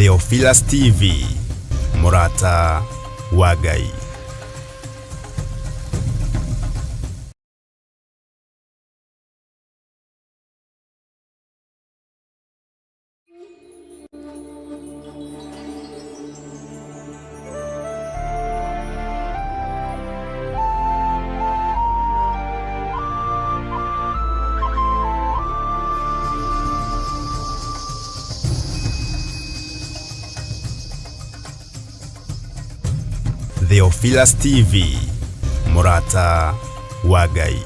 Theophilus TV, Mũrata wa Ngai. Theophilus TV, Mũrata wa Ngai.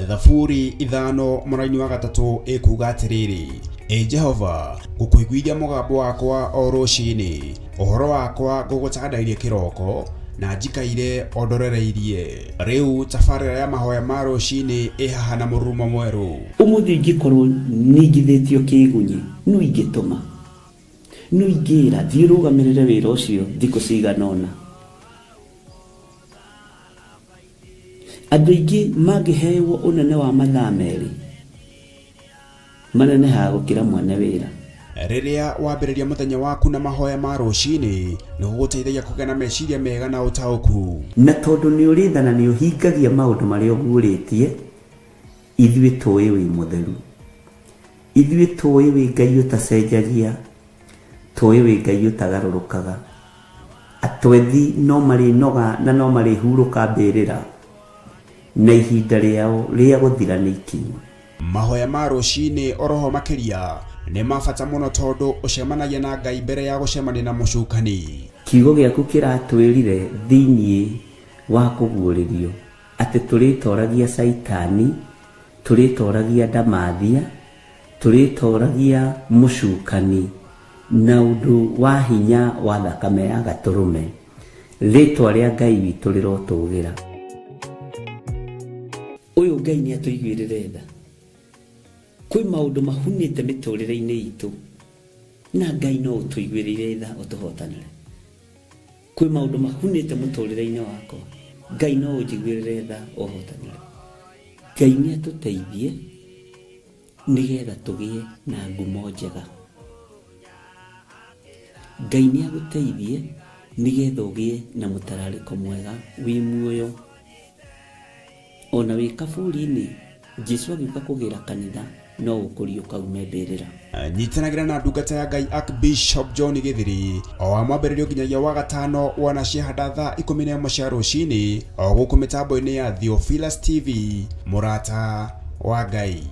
Thaburi 5 mũraini wa 3 ĩkuga atĩrĩrĩ, Ĩ Jehova, ngũkũiguithia mũgambo wakwa o rũcinĩ, ũhoro wakwa ngũgũtandairie kĩroko, na njikaire o ndorereirie. Rĩu tabarĩra ya mahoya ma rũcinĩ ĩ haha na mũrurumo mwerũ. Ũmũthĩ ingĩkorwo ningithĩtio kĩgunyi, nũ ingĩtũma? Nũ ingĩra, thiĩ ũrũgamĩrĩre wĩra ũcio thikũ cigana ũna? Andũ aingĩ mangĩhewo ũnene wa mathaa 2, manenehaga gũkĩra mwene wĩra. Rĩrĩa wambĩrĩria mũthenya waku na mahoya ma rũcinĩ, nĩ gũgũteithagia kũgĩa na meciria mega na ũtaũku. Na tondũ nĩ ũrĩ tha na nĩ ũhingagia maũndũ marĩa ũguũrĩtie, ithuĩ tũĩ wĩ mũtheru. Ithuĩ tũĩ wĩ Ngai ũtacenjagia, tũĩ wĩ Ngai ũtagarũrũkaga. Atwethi no marĩnoga na no marĩhurũka mbĩrĩra, na ihinda rĩao rĩa gũthira nĩ ikinyu. Mahoya ma rũcinĩ oroho makĩria nĩ ma bata mũno tondũ ũcemanagia na Ngai mbere ya gũcemania na mũcukani. Kiugo gĩaku kĩratwĩrire thĩinĩ wa kũguũrĩrio atĩ tũrĩtoragia Caitani, tũrĩtoragia ndamathia, tũrĩtoragia mũcukani na ũndũ wa hinya wa thakame ya gatũrũme. Rĩtwa rĩa Ngai witũ rĩrotũgĩra. Ũyũ Ngai nĩ atũiguĩrĩre tha. Kwĩ maũndũ mahunĩte mĩtũrĩre-inĩ itũ na Ngai no ũtũiguĩrĩire tha ũtũhotanĩre. Kwĩ maũndũ mahunĩte mũtũrĩre-inĩ wakwa, Ngai no ũnjiguĩrĩre tha ũhotanĩre. Ngai nĩ atũteithie nĩgetha tũgĩe na ngumo njega. Ngai nĩ agũteithie nĩgetha ũgĩe na mũtararĩko mwega wĩ muoyo. Ona wĩ kaburi-inĩ, Jesu agĩũka kũgĩra kanitha no ũkũriũka ume mbĩrĩra. Nyitanagĩra na ndungata ya Ngai Archbishop John Githiri o wa mwambĩrĩrio nginyagia wa gatano wana ciahanda thaa 11 cia rũcinĩ o gũkũ mĩtambo-inĩ ya Theophilus TV, Mũrata wa Ngai.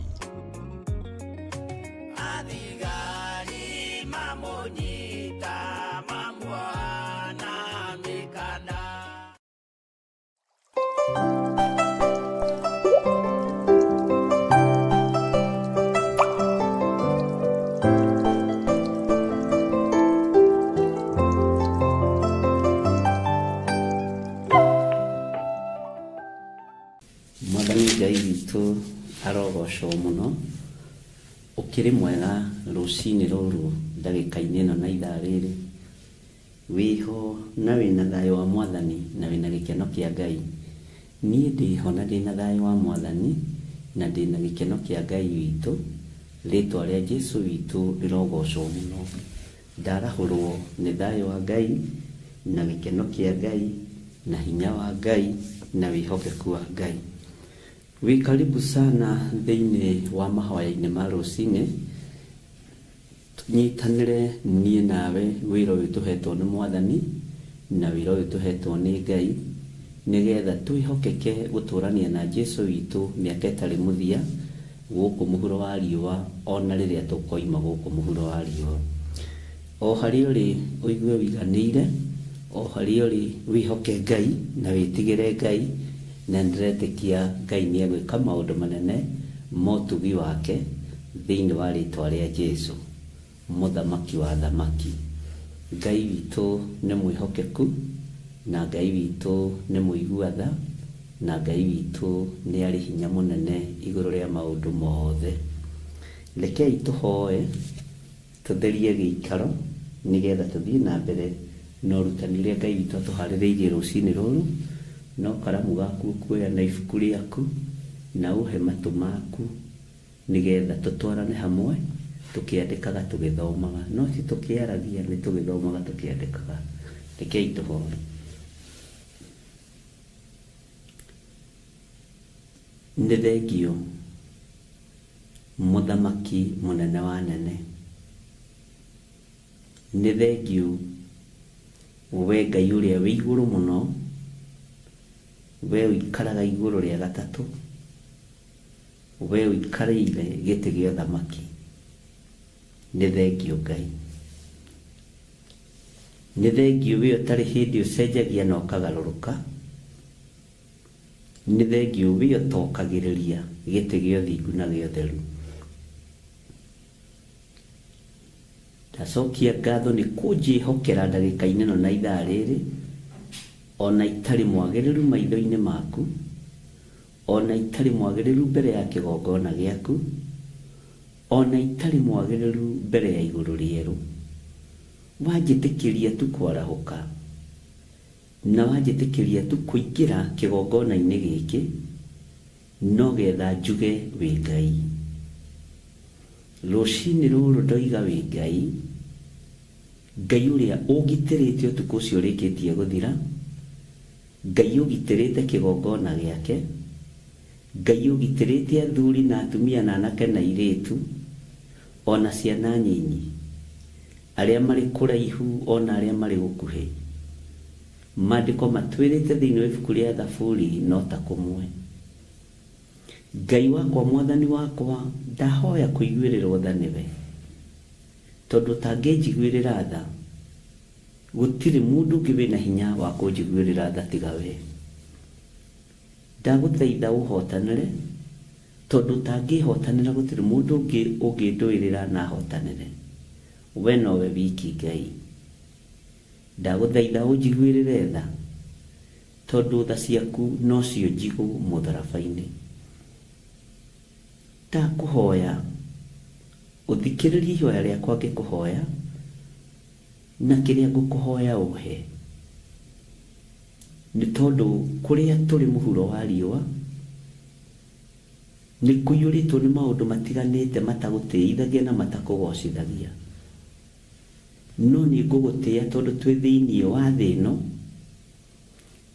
Mwathani Ngai witũ arogocwo mũno, ũkĩrĩ mwega rũcinĩ rũrũ ndagĩka-inĩ ĩno na ithaa rĩrĩ. Wĩho na wĩna thayũ wa Mwathani na wĩna gĩkeno kĩa Ngai. Niĩ ndĩho na ndĩna thayũ wa Mwathani na ndĩna gĩkeno kĩa Ngai witũ. Rĩtwa rĩa Jesu witũ rĩrogocwo mũno. Ndarahũrwo nĩ thayũ wa Ngai na gĩkeno kĩa Ngai na hinya wa Ngai na wĩhokeku wa Ngai. Wĩ karibu sana thĩinĩ wa mahoya-inĩ ma rũcinĩ. Tũnyitanĩre niĩ nawe wĩra ũyũ tũhetwo nĩ Mwathani na wĩra ũyũ tũhetwo nĩ Ngai, nĩgetha twĩhokeke gũtũrania na Jesu witũ mĩaka ĩtarĩ mũthia gũkũ mũhuro wa riũa ona rĩrĩa tũkoima gũkũ mũhuro wa riũa. O harĩa ũrĩ ũigue ũiganĩire, o harĩa ũrĩ wĩhoke Ngai na wĩtigĩre Ngai, na nĩndĩretĩkia Ngai nĩegwĩka maũndũ manene ma ũtugi wake thĩinĩ wa rĩtwa rĩa Jesu, Mũthamaki wa athamaki. Ngai witũ nĩ mwĩhokeku, na Ngai witũ nĩ mũigua tha, na Ngai witũ nĩ arĩ hinya mũnene igũrũ rĩa maũndũ mothe. Rekei tũhoe tũtherie gĩikaro nĩgetha tũthiĩ na mbere na ũrutani ũrĩa Ngai witũ atũharĩrĩirie rũcinĩ rũrũ. No karamu gaku ũkuoya na ibuku rĩaku na ũhe matũ maku. Nĩgetha tũtwarane hamwe tũkĩandĩkaga tũgĩthomaga, no ti tũkĩaragia, nĩ tũgĩthomaga tũkĩandĩkaga. Rekei tũhoe. Nĩ thengiũ Mũthamaki mũnene wa anene. Nĩ thengiũ we Ngai ũrĩa wĩ igũrũ mũno, we ũikaraga igũrũ rĩa gatatũ, we ũikarĩire gĩtĩ gĩa ũthamaki. Nĩ thengiũ Ngai. Nĩ thengiũ we ũtarĩ hĩndĩ ũcenjagia na ũkagarũrũka. Nĩ thengiũ we ũtokagĩrĩria gĩtĩ gĩa ũthingu na gĩa ũtheru. Ndacokia ngatho nĩ kũnjĩhokera ndagĩka-inĩ ĩno na ithaa rĩrĩ, ona itarĩ mwagĩrĩru maitho-inĩ maku, ona itarĩ mwagĩrĩru mbere ya kĩgongona gĩaku, ona itarĩ mwagĩrĩru mbere ya igũrũ rĩerũ. Wanjĩtĩkĩria tu kwarahũka, na wanjĩtĩkĩria tu kũingĩra kĩgongona-inĩ gĩkĩ, no getha njuge wĩ Ngai. Rũcinĩ rũrũ ndoiga wĩ Ngai, Ngai ũrĩa ũngitĩrĩte ũtukũ ũcio ũrĩkĩtie gũthira, Ngai ũgitĩrĩte kĩgongona gĩake, Ngai ũgitĩrĩte athuri na atumia na anake na airĩtu, o na ciana nyinyi, arĩa marĩ kũraihu o na arĩa marĩ gũkuhĩ. Maandĩko matwĩrĩte thĩinĩ wa ibuku rĩa Thaburi no ta kũmwe. Ngai wakwa Mwathani wakwa ndahoya kũiguĩrĩrwo tha nĩwe, tondũ ũtangĩnjiguĩrĩra tha, gũtirĩ mũndũ ũngĩ wĩna hinya wa kũnjiguĩrĩra tha tiga we. Ndagũthaitha ũhotanĩre, tondũ ũtangĩhotanĩra gũtirĩ mũndũ ũngĩ ũngĩndũĩrĩra na ahotanĩre. We nowe wiki Ngai. Ndagũthaitha ũnjiguĩrĩre tha, Tondũ tha ciaku nocio njigũ mũtharaba-inĩ. Ndakũhoya ũthikĩrĩrie ihoya rĩakwa ngĩkũhoya, na kĩrĩa ngũkũhoya ũhe. Nĩ tondũ kũrĩa tũrĩ mũhuro wa riũa, nĩ kũiyũrĩtwo nĩ maũndũ matiganĩte matagũtĩithagia na matakũgocithagia. No nĩ ngũgũtĩĩa tondũ twĩ thĩinĩ wa thĩ ĩno,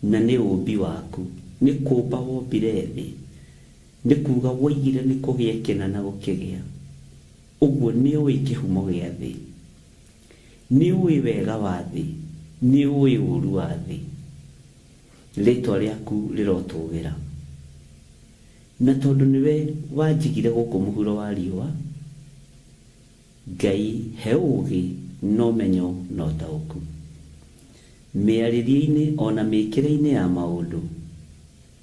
na nĩ ũũmbi waku. Nĩ kũũmba wombire thĩ, nĩ kuuga woigire nĩ kũgĩe kĩna na gũkĩgĩa. Ũguo nĩũĩ kĩhumo gĩa thĩ. Nĩũĩ wega wa thĩ, nĩũĩ ũũru wa thĩ. Rĩĩtwa rĩaku rĩrotũũgĩra. Na tondũ nĩwe wanjigire gũkũ mũhuro wa riũa, Ngai he ũũgĩ na ũmenyo na ũtaũku. Mĩarĩrie-inĩ o na mĩĩkĩre-inĩ ya maũndũ,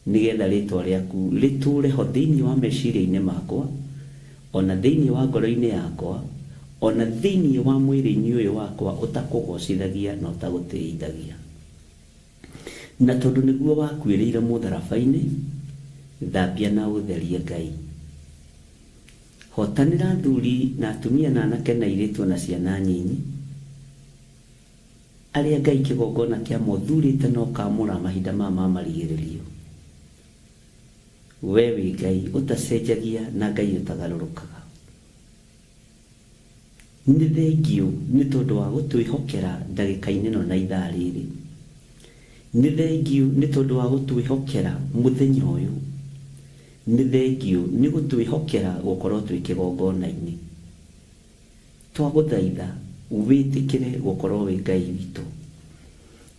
nĩ getha rĩĩtwa rĩaku rĩtũũre ho thĩinĩ wa meciria-inĩ makwa, o na thĩinĩ wa ngoro-inĩ yakwa, o na thĩinĩ wa mwĩrĩ-inĩ ũyũ wakwa ũtakũgoocithagia na ũtagũtĩithagia. Na tondũ nĩguo wakuĩrĩire mũtharaba-inĩ, thambia na ũtherie, Ngai. Hotanĩra athuri na atumia na anake na airĩtu o na ciana nyinyi, arĩa Ngai kĩgongona kĩamo ũthurĩte na ũkaamũra mahinda maya ma marigĩrĩrio. Wee wĩ Ngai ũtacenjagia na Ngai ũtagarũrũkaga. Nĩ thengiũ nĩ tondũ wa gũtwĩhokera ndagĩka-inĩ ĩno na ithaa rĩrĩ. Nĩ thengiũ nĩ tondũ wa gũtwĩhokera mũthenya ũyũ. Nĩ thengiũ nĩ gũtwĩhokera gũkorwo twĩ kĩgongona-inĩ. Twagũthaitha wĩtĩkĩre gũkorwo wĩ Ngai witũ.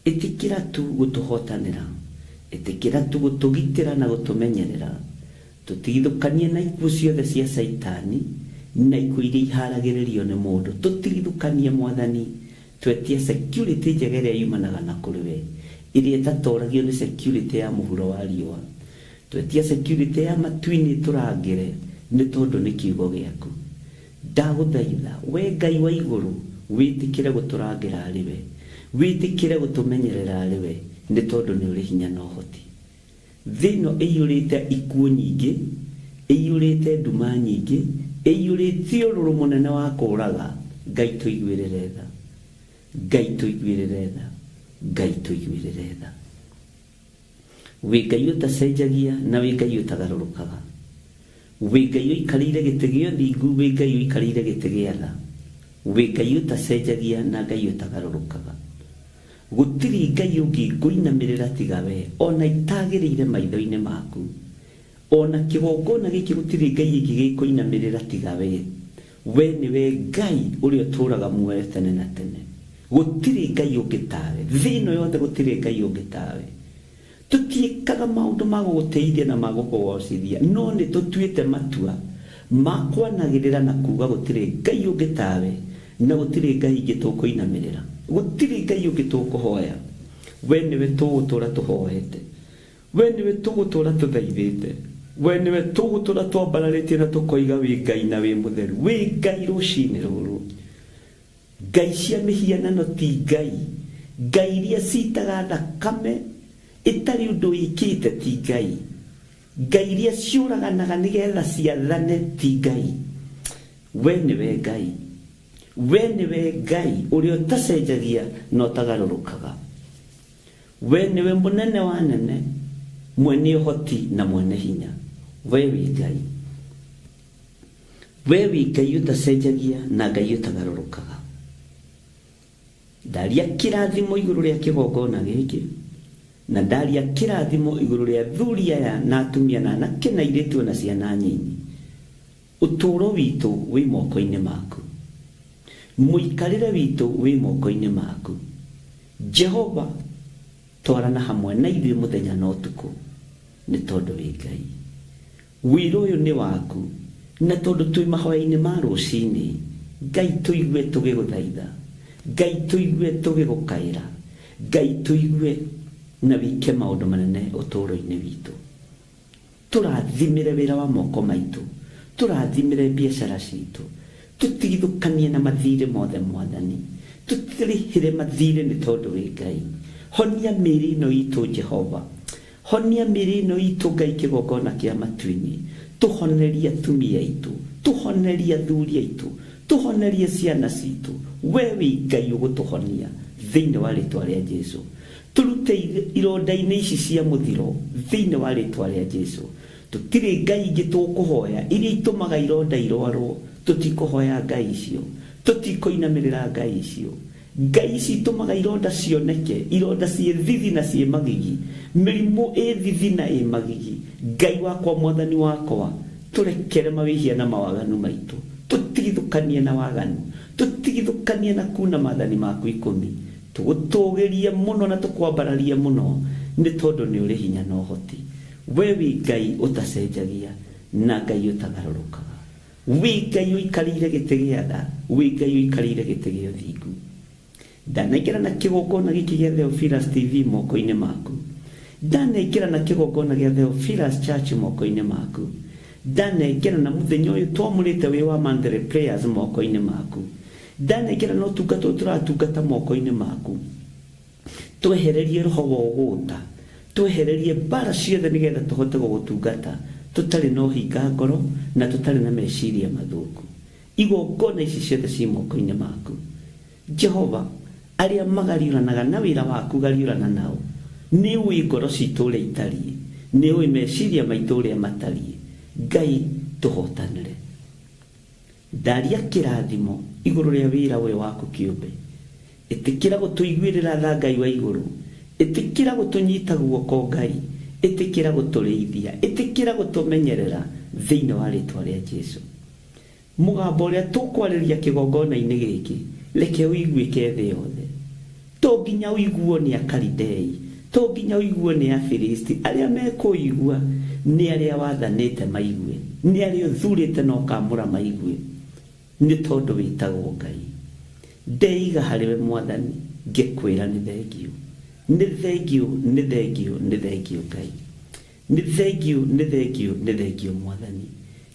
Ĩtĩkĩra tu gũtũhotanĩra. Ĩtĩkĩra tu gũtũgitĩra na gũtũmenyerera. Tũtigithũkanie na ikuũ ciothe cia Caitani na ikuũ iria iharagĩrĩrio nĩ mũndũ. Tũtigithũkanie Mwathani. Twetia security njega ĩrĩa yumanaga na kũrĩ we, ĩrĩa ĩtatoragio nĩ security ya mũhuro wa riũa. Twetia security ya matu-inĩ ĩtũrangĩre nĩ tondũ nĩ kiugo gĩaku. Ndagũthaitha, wee Ngai wa igũrũ, wĩtĩkĩre gũtũrangĩra arĩ we, wĩtĩkĩre gũtũmenyerera arĩ we, nĩ tondũ nĩ ũrĩ hinya na ũhoti. Thĩ ĩno ĩiyũrĩte ikuũ nyingĩ, ĩiyũrĩte nduma nyingĩ, ĩiyũrĩte ũrũrũ mũnene wa kũũraga. Ngai tũiguĩrĩre tha. Ngai tũiguĩrĩre tha. Ngai tũiguĩrĩre tha. Wĩ Ngai ũtacenjagia na wĩ Ngai ũtagarũrũkaga. Wĩ Ngai ũikarĩire gĩtĩ gĩa ũthingu, wĩ Ngai ũikarĩire gĩtĩ gĩa tha. Wĩ Ngai ũtacenjagia na Ngai ũtagarũrũkaga. Gũtirĩ Ngai ũngĩ ngũinamĩrĩra tiga we, o na itagĩrĩire maitho-inĩ maku. O na kĩgongona gĩkĩ gũtirĩ Ngai ĩngĩ gĩkũinamĩrĩra tiga we. We nĩwe Ngai ũrĩa ũtũũraga muoyo tene na tene. Gũtirĩ Ngai ũngĩ tawe. Thĩ ĩno yothe gũtirĩ Ngai ũngĩ tawe. Tũtiĩkaga maũndũ ma gũgũtĩithia na ma gũkũgoocithia, no nĩ tũtuĩte matua ma kwanagĩrĩra na kuuga gũtirĩ Ngai ũngĩ tawe, na gũtirĩ Ngai ingĩ tũkũinamĩrĩra. Gũtirĩ Ngai ũngĩ tũkũhoya. We nĩwe tũgũtũũra tũhoete. We nĩwe tũgũtũũra tũthaithĩte. We nĩwe tũgũtũũra twambararĩtie na tũkoiga wĩ Ngai na wĩ mũtheru. Wĩ Ngai rũcinĩ rũrũ. Ngai cia mĩhianano ti Ngai. Ngai iria citaga thakame ĩtarĩ ũndũ ĩkĩte ti Ngai. Ngai iria ciũraganaga nĩgetha ciathane ti Ngai. We nĩwe Ngai. We nĩwe Ngai ũrĩa ũtacenjagia na ũtagarũrũkaga. We nĩwe mũnene wa anene, mwene ũhoti na mwene hinya. We wĩ Ngai. We wĩ Ngai ũtacenjagia na Ngai ũtagarũrũkaga. Ndaria kĩrathimo igũrũ rĩa kĩgongona gĩkĩ, na ndaria kĩrathimo igũrũ rĩa athuri aya na atumia na anake na airĩtu o na ciana nyinyi. Ũtũũro witũ wĩ moko-inĩ maku. Mũikarĩre witũ wĩ moko-inĩ maku. Jehova, twarana hamwe na ithuĩ mũthenya na ũtukũ, nĩ tondũ wĩ Ngai. Wĩra ũyũ nĩ waku, na tondũ twĩ mahoya-inĩ ma rũcinĩ, Ngai tũigue tũgĩgũthaitha, Ngai tũigue tũgĩgũkaĩra, Ngai tũigue na wĩke maũndũ manene ũtũũro-inĩ witũ. Tũrathimĩre wĩra wa moko maitũ, tũrathimĩre biacara citũ, tũtigithũkanie na mathirĩ mothe Mwathani, tũtirĩhĩre mathirĩ nĩ tondũ wĩ Ngai. Honia mĩĩrĩ ĩno itũ Jehova, Honia mĩĩrĩ ĩno itũ Ngai kĩgongona kĩa matu-inĩ, tũhonerie atumia aitũ, tũhonerie athuri aitũ, tũhonerie ciana citũ, we wĩ Ngai ũgũtũhonia thĩinĩ wa rĩtwa rĩa Jesu. Tũrute ironda-inĩ ici cia mũthiro thĩinĩ wa rĩtwa rĩa Jesu. Tũtirĩ ngai ingĩ tũkũhoya iria itũmaga ironda irwarwo, tũtikũhoya ngai icio, tũtikũinamĩrĩra ngai icio. Ngai ici itũmaga ironda cioneke, ironda ciĩ thithi na ciĩ magigi, mĩrimũ ĩ thithi na ĩ magigi. Ngai wakwa, Mwathani wakwa, tũrekere mawĩhia na mawaganu maitũ, tũtigithũkanie na waganu, tũtigithũkanie na kuuna maathani maku ikũmi. Tũgũtũũgĩrie mũno na tũkwambararie mũno, nĩ tondũ nĩ ũrĩ hinya na ũhoti. We wĩ Ngai ũtacenjagia na Ngai ũtagarũrũkaga. Wĩ Ngai ũikarĩire gĩtĩ gĩa tha, wĩ Ngai ũikarĩire gĩtĩ gĩa ũthingu. Ndanengera na kĩgongona gĩkĩ gĩa Theophilus TV moko-inĩ maku. Ndanengera na kĩgongona gĩa Theophilus Church moko-inĩ maku. Ndanengera na mũthenya ũyũ twamũrĩte wĩ wa monthly prayers moko-inĩ maku. Ndanengera na ũtungata ũyũ tũratungata moko-inĩ maku. Twehererie roho wa ũgũta, twehererie mbara ciothe nĩgetha tũhote gũgũtungata tũtarĩ na ũhinga ngoro na tũtarĩ na meciria mathũku. Igongona ici ciothe ciĩ moko-inĩ maku. Jehova, arĩa magariũranaga na wĩra waku gariũrana nao. Nĩ ũĩ ngoro citũ ũrĩa itariĩ. Nĩ ũĩ meciria maitũ ũrĩa matariĩ. Ngai, tũhotanĩre. Ndaria kĩrathimo igũrũ rĩa wĩra ũyũ waku kĩũmbe. Ĩtĩkĩra gũtũiguĩrĩra tha Ngai wa igũrũ. Ĩtĩkĩra gũtũnyita guoko Ngai. Ĩtĩkĩra gũtũrĩithia. Ĩtĩkĩra gũtũmenyerera thĩinĩ wa rĩtwa rĩa Jesu. Mũgambo ũrĩa tũkwarĩria kĩgongona-inĩ gĩkĩ, reke ũiguĩke thĩ yothe. To nginya ũiguo nĩ Akalidei, to nginya ũiguo nĩ Afilisti, arĩa mekũũigua nĩ arĩa wathanĩte maigue, nĩ arĩa ũthuurĩte na ũkaamũra maigue, nĩ tondũ wĩtagwo Ngai. Ndeiga harĩwe Mwathani, ngĩkwĩra nĩ thengiũ. Nĩ thengiũ, nĩ thengiũ, nĩ thengiũ Ngai. Nĩ thengiũ, nĩ thengiũ, nĩ thengiũ Mwathani.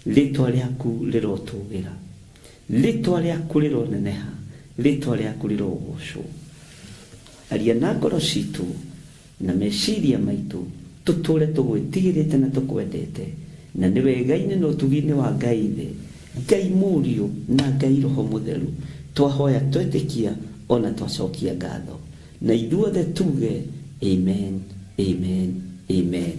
Rĩĩtwa rĩaku rĩrotũũgĩra. Rĩĩtwa rĩaku rĩroneneha. Rĩĩtwa rĩaku rĩrogoocwo. Aria na ngoro citũ na meciria maitũ, tũtũũre tũgwĩtigĩrĩte na tũkwendete, na nĩ wega-inĩ na ũtugi-inĩ wa Ngai Ithe, Ngai Mũriũ, na Ngai Roho Mũtheru, twahoya twetĩkia o na twacokia ngatho. Na ithuothe tuge, Amen, amen, amen.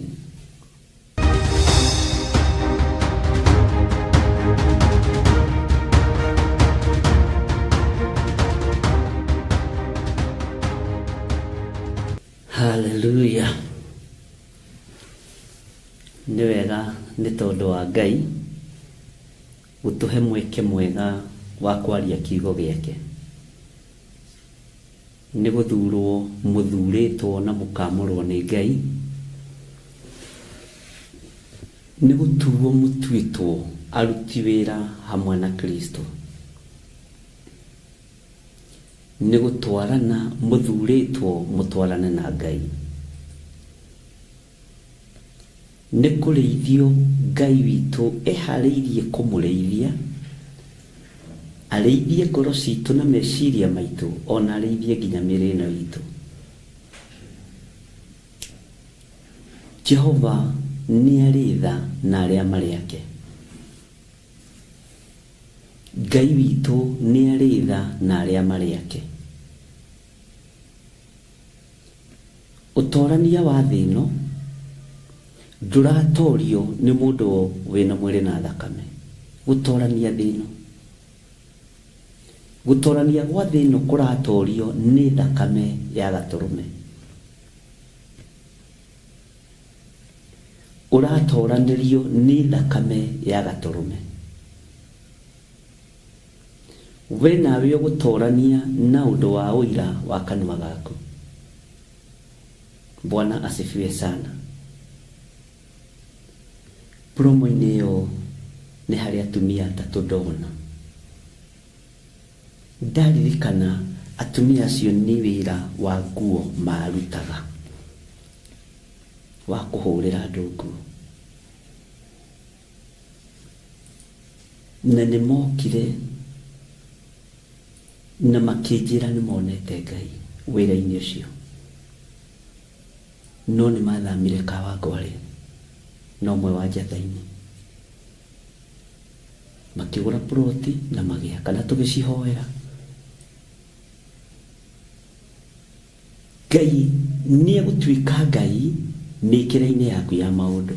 Haleluya. Nĩ wega nĩ tondũ wa Ngai gũtũhe mweke mwega wa kwaria kiugo gĩake. Nĩ gũthurwo mũthurĩtwo na mũkamũrwo nĩ Ngai. Nĩ gũtuo mũtuĩtwo aruti wĩra hamwe na Kristo. Nĩ gũtwarana mũthurĩtwo mũtwarane na Ngai. Nĩ kũrĩithio Ngai witũ eharĩirie kũmũrĩithia, arĩithie ngoro citũ na meciria maitũ, ona arĩithie nginya mĩĩrĩ ĩno itũ. Jehova nĩ arĩ tha na arĩa marĩ ake. Ngai witũ nĩ arĩ tha na arĩa marĩ ake. Ũtorania wa thĩ ĩno ndũratorio nĩ mũndũ wĩna mwĩrĩ na thakame. Gũtorania thĩ ĩno. Gũtorania gwa thĩ ĩno kũratorio nĩ thakame ya gatũrũme. Ũratoranĩrio nĩ thakame ya gatũrũme. We nawe ũgũtorania na ũndũ wa ũira wa kanua gaku. Bwana asifiwe sana. Promo-inĩ ĩyo nĩ harĩ atumia atatũ ndona. Ndaririkana atumia acio nĩ wĩra wa nguo marutaga, wa kũhũrĩra andũ nguo. Na nĩ mokire na makĩnjĩra nĩ monete Ngai wĩra-inĩ ũcio. No nĩ mathamire Kawangware na ũmwe wa Njatha-inĩ. Makĩgũra ploti na magĩaka na tũgĩcihoera. Ngai nĩ egũtuĩka Ngai mĩkĩre-inĩ yaku ya maũndũ.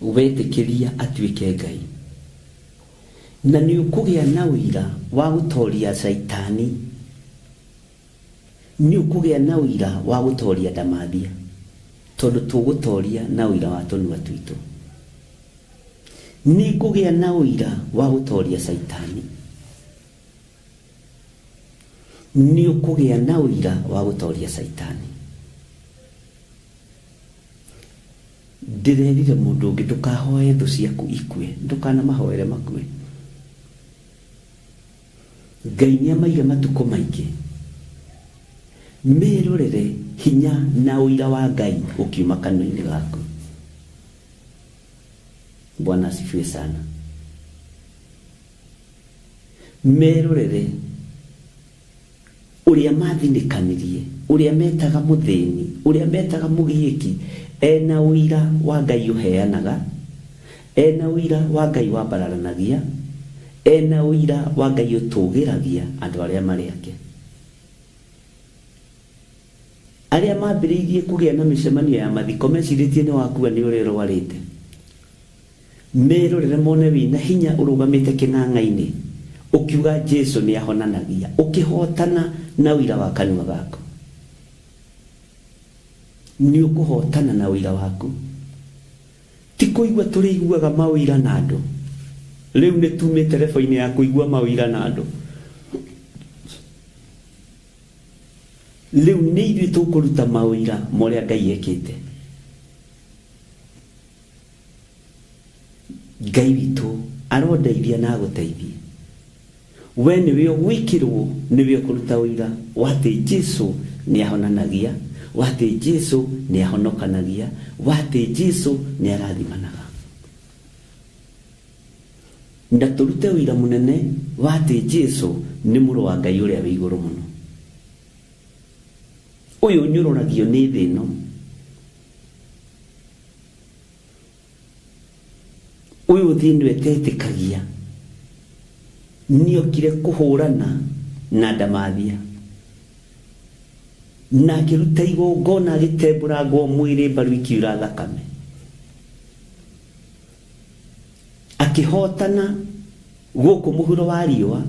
Wetĩkĩria atuĩke Ngai. Na nĩ ũkũgĩa na ũira wa gũtoria Caitani. Nĩ ũkũgĩa na ũira wa gũtoria ndamathia, tondũ tũgũtoria na ũira wa tũnua twitũ. Nĩ ngũgĩa na ũira wa gũtoria Caitani. Nĩ ũkũgĩa na ũira wa gũtoria Caitani. Ndĩrerire mũndũ ũngĩ ndũkahoe thũ ciaku ikue, ndũkanamahoere makue. Ngai nĩamaige matukũ maingĩ. Merorere hinya na ũira wa Ngai ũkiuma kanua-inĩ gaku. Bwana asifiwe sana. Merorere ũrĩa mathinĩkanirie, ũrĩa metaga mũthĩni, ũrĩa metaga mũgiĩki, ena ũira wa Ngai ũheanaga, ena ũira wa Ngai wambararanagia, ena ũira wa Ngai ũtũgĩragia andũ arĩa marĩ ake. Arĩa mambĩrĩirie kũgĩa na mĩcemanio ya mathiko mecirĩtie nĩ wakua nĩ ũrĩa ũrwarĩte. Merorere mone wĩna hinya ũrũgamĩte kĩng'ang'a-inĩ ũkiuga Jesu nĩ ahonanagia, ũkĩhotana na ũira wa kanua gaku. Nĩ ũkũhotana na ũira waku. Ti kũigua tũrĩiguaga maũira na andũ. Rĩu nĩ tumĩte rebo-inĩ ya kũigua maũira na andũ. Rĩu nĩ ithuĩ tũkũruta maũira ma ũrĩa Ngai ekĩte. Ngai witũ arondeithia na agũteithie. We nĩwe ũgwĩkĩrwo, nĩwe ũkũruta ũira wa atĩ Jesu nĩ ahonanagia, wa atĩ Jesu nĩ ahonokanagia, wa atĩ Jesu nĩ arathimanaga. Na tũrute ũira mũnene wa atĩ Jesu nĩ mũrũ wa Ngai ũrĩa wĩ igũrũ mũno. Ũyũ ũnyũrũragio nĩ thĩ ĩno. Ũyũ thĩ ĩno ĩtetĩkagia nĩokire kũhũrana na ndamathia na akĩruta igongona agĩtembũrangwo mwĩrĩ mbaru ikiura thakame akĩhotana gũkũ mũhuro wa riũa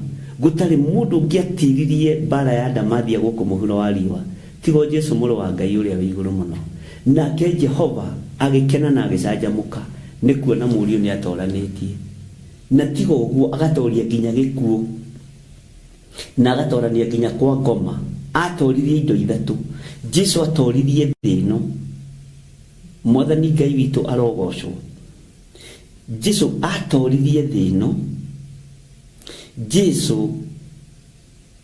gũtarĩ mũndũ ũngĩatiririe mbara ya ndamathia gũkũ mũhuro wa riũa. Tiga o Jesu mũrũ wa Ngai ũrĩa wĩ igũrũ mũno. Nake Jehova agĩkena na agĩcanjamũka nĩ kuona mũriũ nĩ atoranĩtie. Na tiga ũguo agatoria nginya gĩkuũ na agatorania nginya kwa ngoma. Atoririe indo ithatũ. Jesu atoririe thĩ ĩno. Mwathani Ngai witũ arogocwo. Jesu atoririe thĩ ĩno. Jesu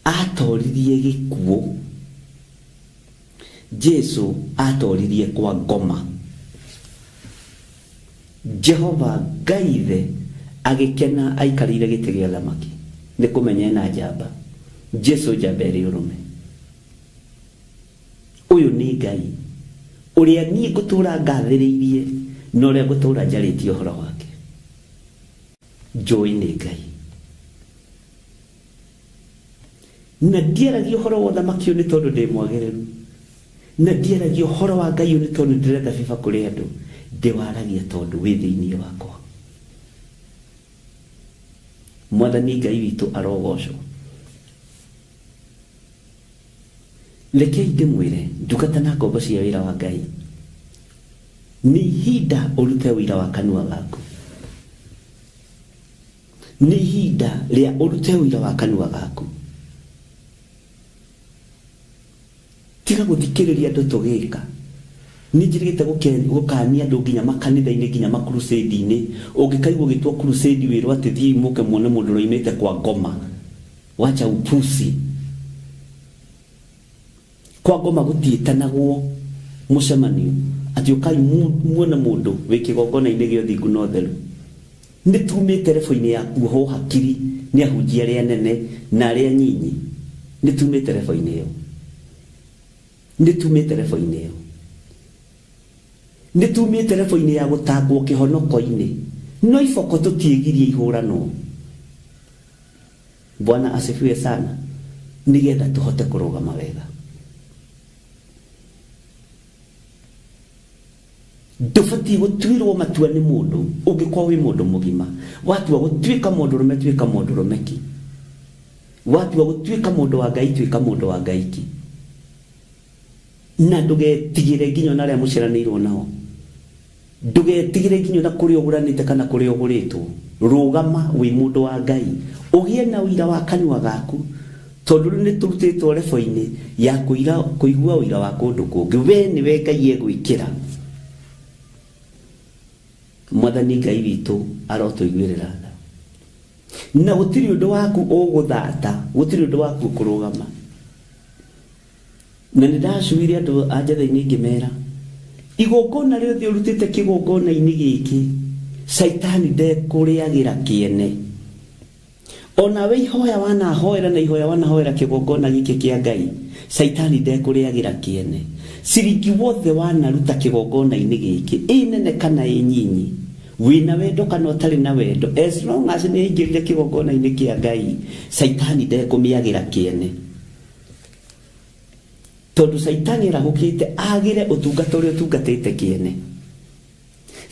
atoririe gĩkuũ. Jesu atoririe kwa ngoma. Jehova Ngai Ithe agĩkena aikarĩire gĩtĩ gĩa thamaki nĩ kũmenya ena njamba. Jesu njamba ĩrĩ ũrũme. Ũyũ nĩ Ngai ũrĩa niĩ ngũtũra ngathĩrĩirie na ũrĩa ngũtũra njarĩtie ũhoro wake. Njũĩ nĩ Ngai. Na ndiaragia ũhoro wa ũthamaki ũyũ nĩ tondũ ndĩ mwagĩrĩru. Na ndiaragia ũhoro wa Ngai ũyũ nĩ tondũ ndĩretha biba kũrĩ andũ. Ndĩwaragia tondũ wĩ thĩinĩ wakwa. Mwathani Ngai witũ arogocwo. Rekei ndĩmwĩre, ndungata na ngombo cia wĩra wa Ngai, nĩ ihinda ũrute ũira wa kanua gaku. Nĩ ihinda rĩa ũrute ũira wa kanua gaku. Tiga gũthikĩrĩria andũ tũgĩka. Nĩ njĩrĩgĩte gũkania andũ nginya makanitha-inĩ nginya makrusade-inĩ. Ũngĩkaigua ũgĩtwo crusade wĩrwo atĩ thiĩi mũke muone mũndũ ũrĩa oimĩte kwa ngoma. Wacha upusi. Kwa ngoma gũtiĩtanagwo mũcemanio atĩ ũkai muone mũndũ wĩ kĩgongona-inĩ gĩa ũthingu na ũtheru. Nĩ tumĩte rebo-inĩ ya kuohwo hakiri nĩ ahunjia arĩa anene na arĩa anyinyi. Nĩ tumĩte rebo-inĩ ĩyo. Nĩ tumĩte rebo-inĩ ĩyo. Nĩ tumĩte rebo-inĩ ya gũtangwo kĩhonoko-inĩ. No iboko tũtiĩgirie ihũranwo. Bwana asifiwe sana. Nĩgetha tũhote kũrũgama wega. Ndũbatiĩ gũtuĩrwo matua nĩ mũndũ ũngĩkorwo wĩ mũndũ mũgima. Watua gũtuĩka mũndũrũme tuĩka mũndũrũme ki. Watua gũtuĩka mũndũ wa Ngai tuĩka mũndũ wa Ngai ki. Na ndũgetigĩre nginya ona arĩa mũciaranĩirwo nao. Ndũgetigĩre nginya ona kũrĩa ũgũranĩte kana kũrĩa ũgũrĩtwo. Rũgama wĩ mũndũ wa Ngai. Ũgĩe na ũira wa kanua gaku. Tondũ rĩu nĩ tũrutĩtwo rebo-inĩ ya kũigua ũira wa kũndũ kũngĩ. We nĩwe Ngai egwĩkĩra. Mwathani Ngai witũ arotũiguĩrĩra tha. Na gũtirĩ ũndũ waku ũgũthata, gũtirĩ ũndũ waku ũkũrũgama. Na nĩ ndacuire andũ a njatha-inĩ ngĩmera, igongona rĩothe ũrutĩte kĩgongona-inĩ gĩkĩ, Caitani ndekũrĩagĩra kĩene. Onawe ihoya wanahoera na ihoya wanahoera kĩgongona gĩkĩ kĩa Ngai, Caitani ndekũrĩagĩra kĩene. Ciringi wothe wanaruta kĩgongona-inĩ gĩkĩ, ĩ nene kana ĩ nyinyi, wĩna wendo kana ũtarĩ na wendo, as long as nĩ ĩingĩrire kĩgongona-inĩ kĩa Ngai, Caitani ndekũmĩagĩra kĩene. Tondũ Caitani arahũkĩte agĩre ũtungata ũrĩa ũtungatĩte kĩene.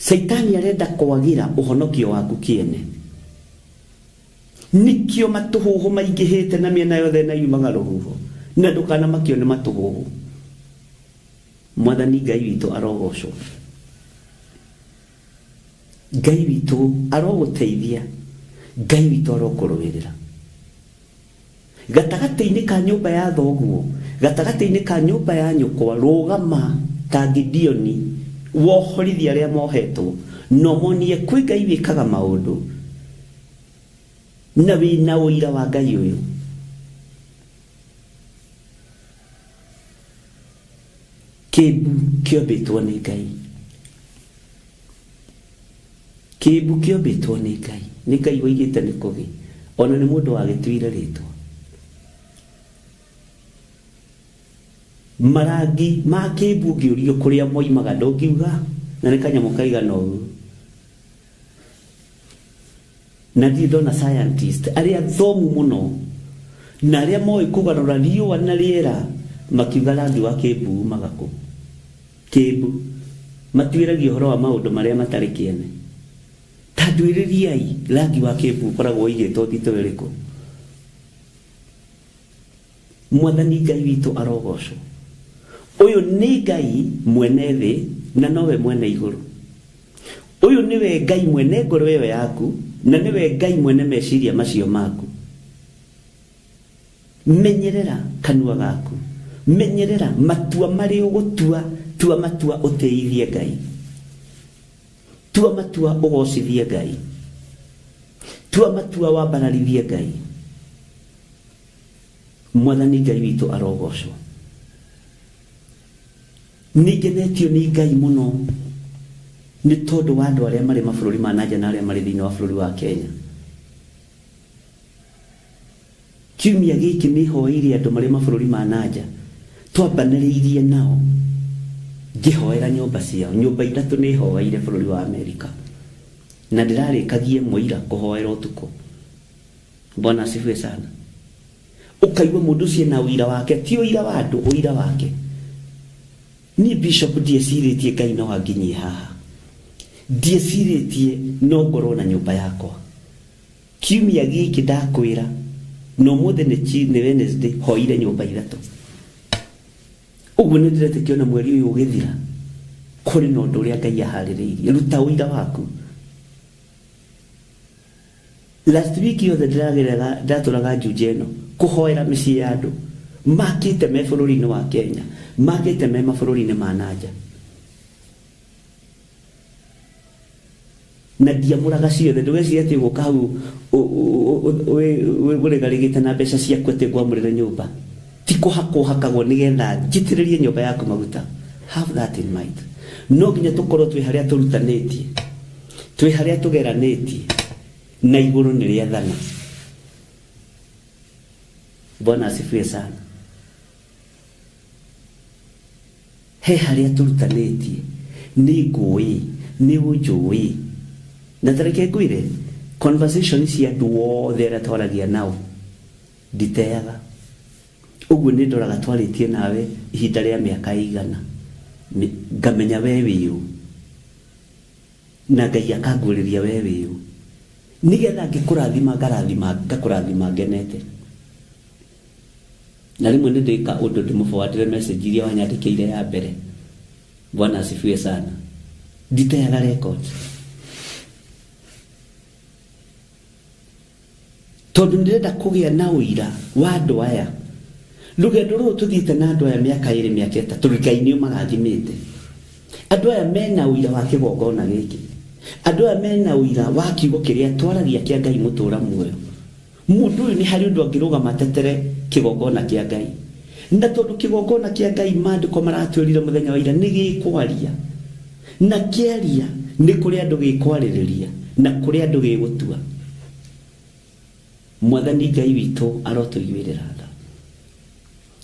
Caitani arenda kwagĩra ũhonokio waku kĩene. Nĩkĩo matũhũhũ maingĩhĩte na mĩena yothe na yumaga rũhuho. Na ndũkanamakio nĩ matũhũhũ. Mwathani Ngai witũ arogocwo. Ngai witũ arogũteithia. Ngai witũ arokũrũĩrĩra. Gatagatĩ-inĩ ka nyũmba ya thoguo, gatagatĩ-inĩ ka nyũmba ya nyũkwa, rũgama ta Gideoni, wohorithie arĩa mohetwo, na ũmonie kwĩ Ngai wĩkaga maũndũ, na wĩna ũira wa Ngai ũyũ. Kĩmbu kĩombĩtwo nĩ Ngai. Kĩmbu kĩombĩtwo nĩ Ngai. Nĩ Ngai woigĩte nĩ kũgĩ. Ona nĩ mũndũ wagĩtuire rĩtwa. Marangi ma kĩmbu ũngĩũrio kũrĩa moimaga ndũngiuga, na nĩ kanyamũ kaigana ũguo. Na ndirĩ ndona scientist arĩa athomu mũno na arĩa moĩ kũgarũra riũa na rĩera makiuga rangi wa kĩmbu umaga kũ. Kĩmbu matuĩragia ũhoro wa maũndũ marĩa matarĩ kĩene. Ta nduĩrĩriai rangi wa kĩmbu ũkoragwo ũigĩtwo thitũ ĩrĩkũ. Mwathani Ngai witũ arogocwo. Ũyũ nĩ Ngai mwene thĩ na nowe mwene igũrũ. Ũyũ nĩwe Ngai mwene ngoro ĩyo yaku na nĩwe Ngai mwene meciria macio maku. Menyerera kanua gaku. Menyerera matua marĩa ũgũtua, tua matua ũtĩithie Ngai. Tua matua ũgocithie Ngai. Tua matua wambararithie Ngai. Mwathani Ngai witũ arogocwo. Nĩ ngenetio nĩ Ngai mũno nĩ tondũ wa andũ arĩa marĩ mabũrũri ma nanja na arĩa marĩ thĩinĩ wa bũrũri wa Kenya. Kiumia gĩkĩ nĩ hoeire andũ marĩ mabũrũri ma nanja, twambanĩrĩirie nao ngĩhoera nyũmba ciao. Nyũmba ithatũ nĩ hoeire bũrũri wa Amerika na ndĩrarĩkagia ĩmwe ira kũhoera ũtukũ. Bwana asifiwe sana. Ũkaigua mũndũ ũcio ena ũira wake, ti ũira wa andũ, ũira wake. Niĩ bishop ndiecirĩtie Ngai no anginyie haha. Ndiecirĩtie no ngorwo na nyũmba yakwa. Kiumia gĩkĩ ndakwĩra, na ũmũthĩ nĩ Wednesday, hoire nyũmba ithatũ. Ũguo nĩ ndĩretĩkia ona mweri ũyũ ũgĩthira, kũrĩ na ũndũ ũrĩa Ngai aharĩrĩirie. Ruta ũira waku. Last week yothe ndĩragerera ndatũraga Juja ĩno kũhoera mĩciĩ ya andũ makĩte me bũrũri-inĩ wa Kenya, makĩte me mabũrũri-inĩ ma nanja. Na ndiamũraga ciothe, ndũgecirie atĩ ũgũka hau ũrĩgarĩgĩte na mbeca ciaku atĩ ngwamũrĩre nyũmba. Ti kũhakwo hakagwo nĩgetha njitĩrĩrie nyũmba yaku maguta. Have that in mind. No nginya tũkorwo twĩ harĩa tũrutanĩtie. Twĩ harĩa tũgeranĩtie na igũrũ nĩ rĩathana. Bwana asifiwe sana. He harĩa tũrutanĩtie, nĩ ngũĩ, nĩ ũnjũĩ. Na ta reke ngwĩre, conversation cia andũ othe arĩa twaragia nao, nditeaga. Ũguo nĩ ndoraga twarĩtie nawe ihinda rĩa mĩaka ĩigana, ngamenya we wĩ ũ. Na Ngai akanguũrĩria we wĩ ũ, nĩgetha ngĩkũrathima ngarathima ngakũrathima ngenete. Na rĩmwe nĩ ndĩka ũndũ ndĩmũforwardĩre message iria wanyandĩkĩire ya mbere. Bwana asifiwe sana. Nditeaga record. Tondũ ndĩrenda kũgĩa na ũira wa andũ aya. Rũgendo rũrũ tũthiĩte na andũ aya mĩaka ĩrĩ mĩaka ĩtatũ, Ngai nĩ ũmarathimĩte. Andũ aya mena ũira wa kĩgongona gĩkĩ. Andũ aya mena ũira wa kiugo kĩrĩa twaragia kĩa Ngai mũtũra muoyo. Mũndũ ũyũ nĩ harĩ ũndũ angĩrũgama atetere kĩgongona kĩa Ngai. Na tondũ kĩgongona kĩa Ngai maandĩko maratwĩrire mũthenya wa ira nĩ gĩkwaria. Na kĩaria nĩ kũrĩ andũ gĩkwarĩrĩria na kũrĩ andũ gĩgũtua. Mwathani Ngai witũ arotũiguĩrĩra tha.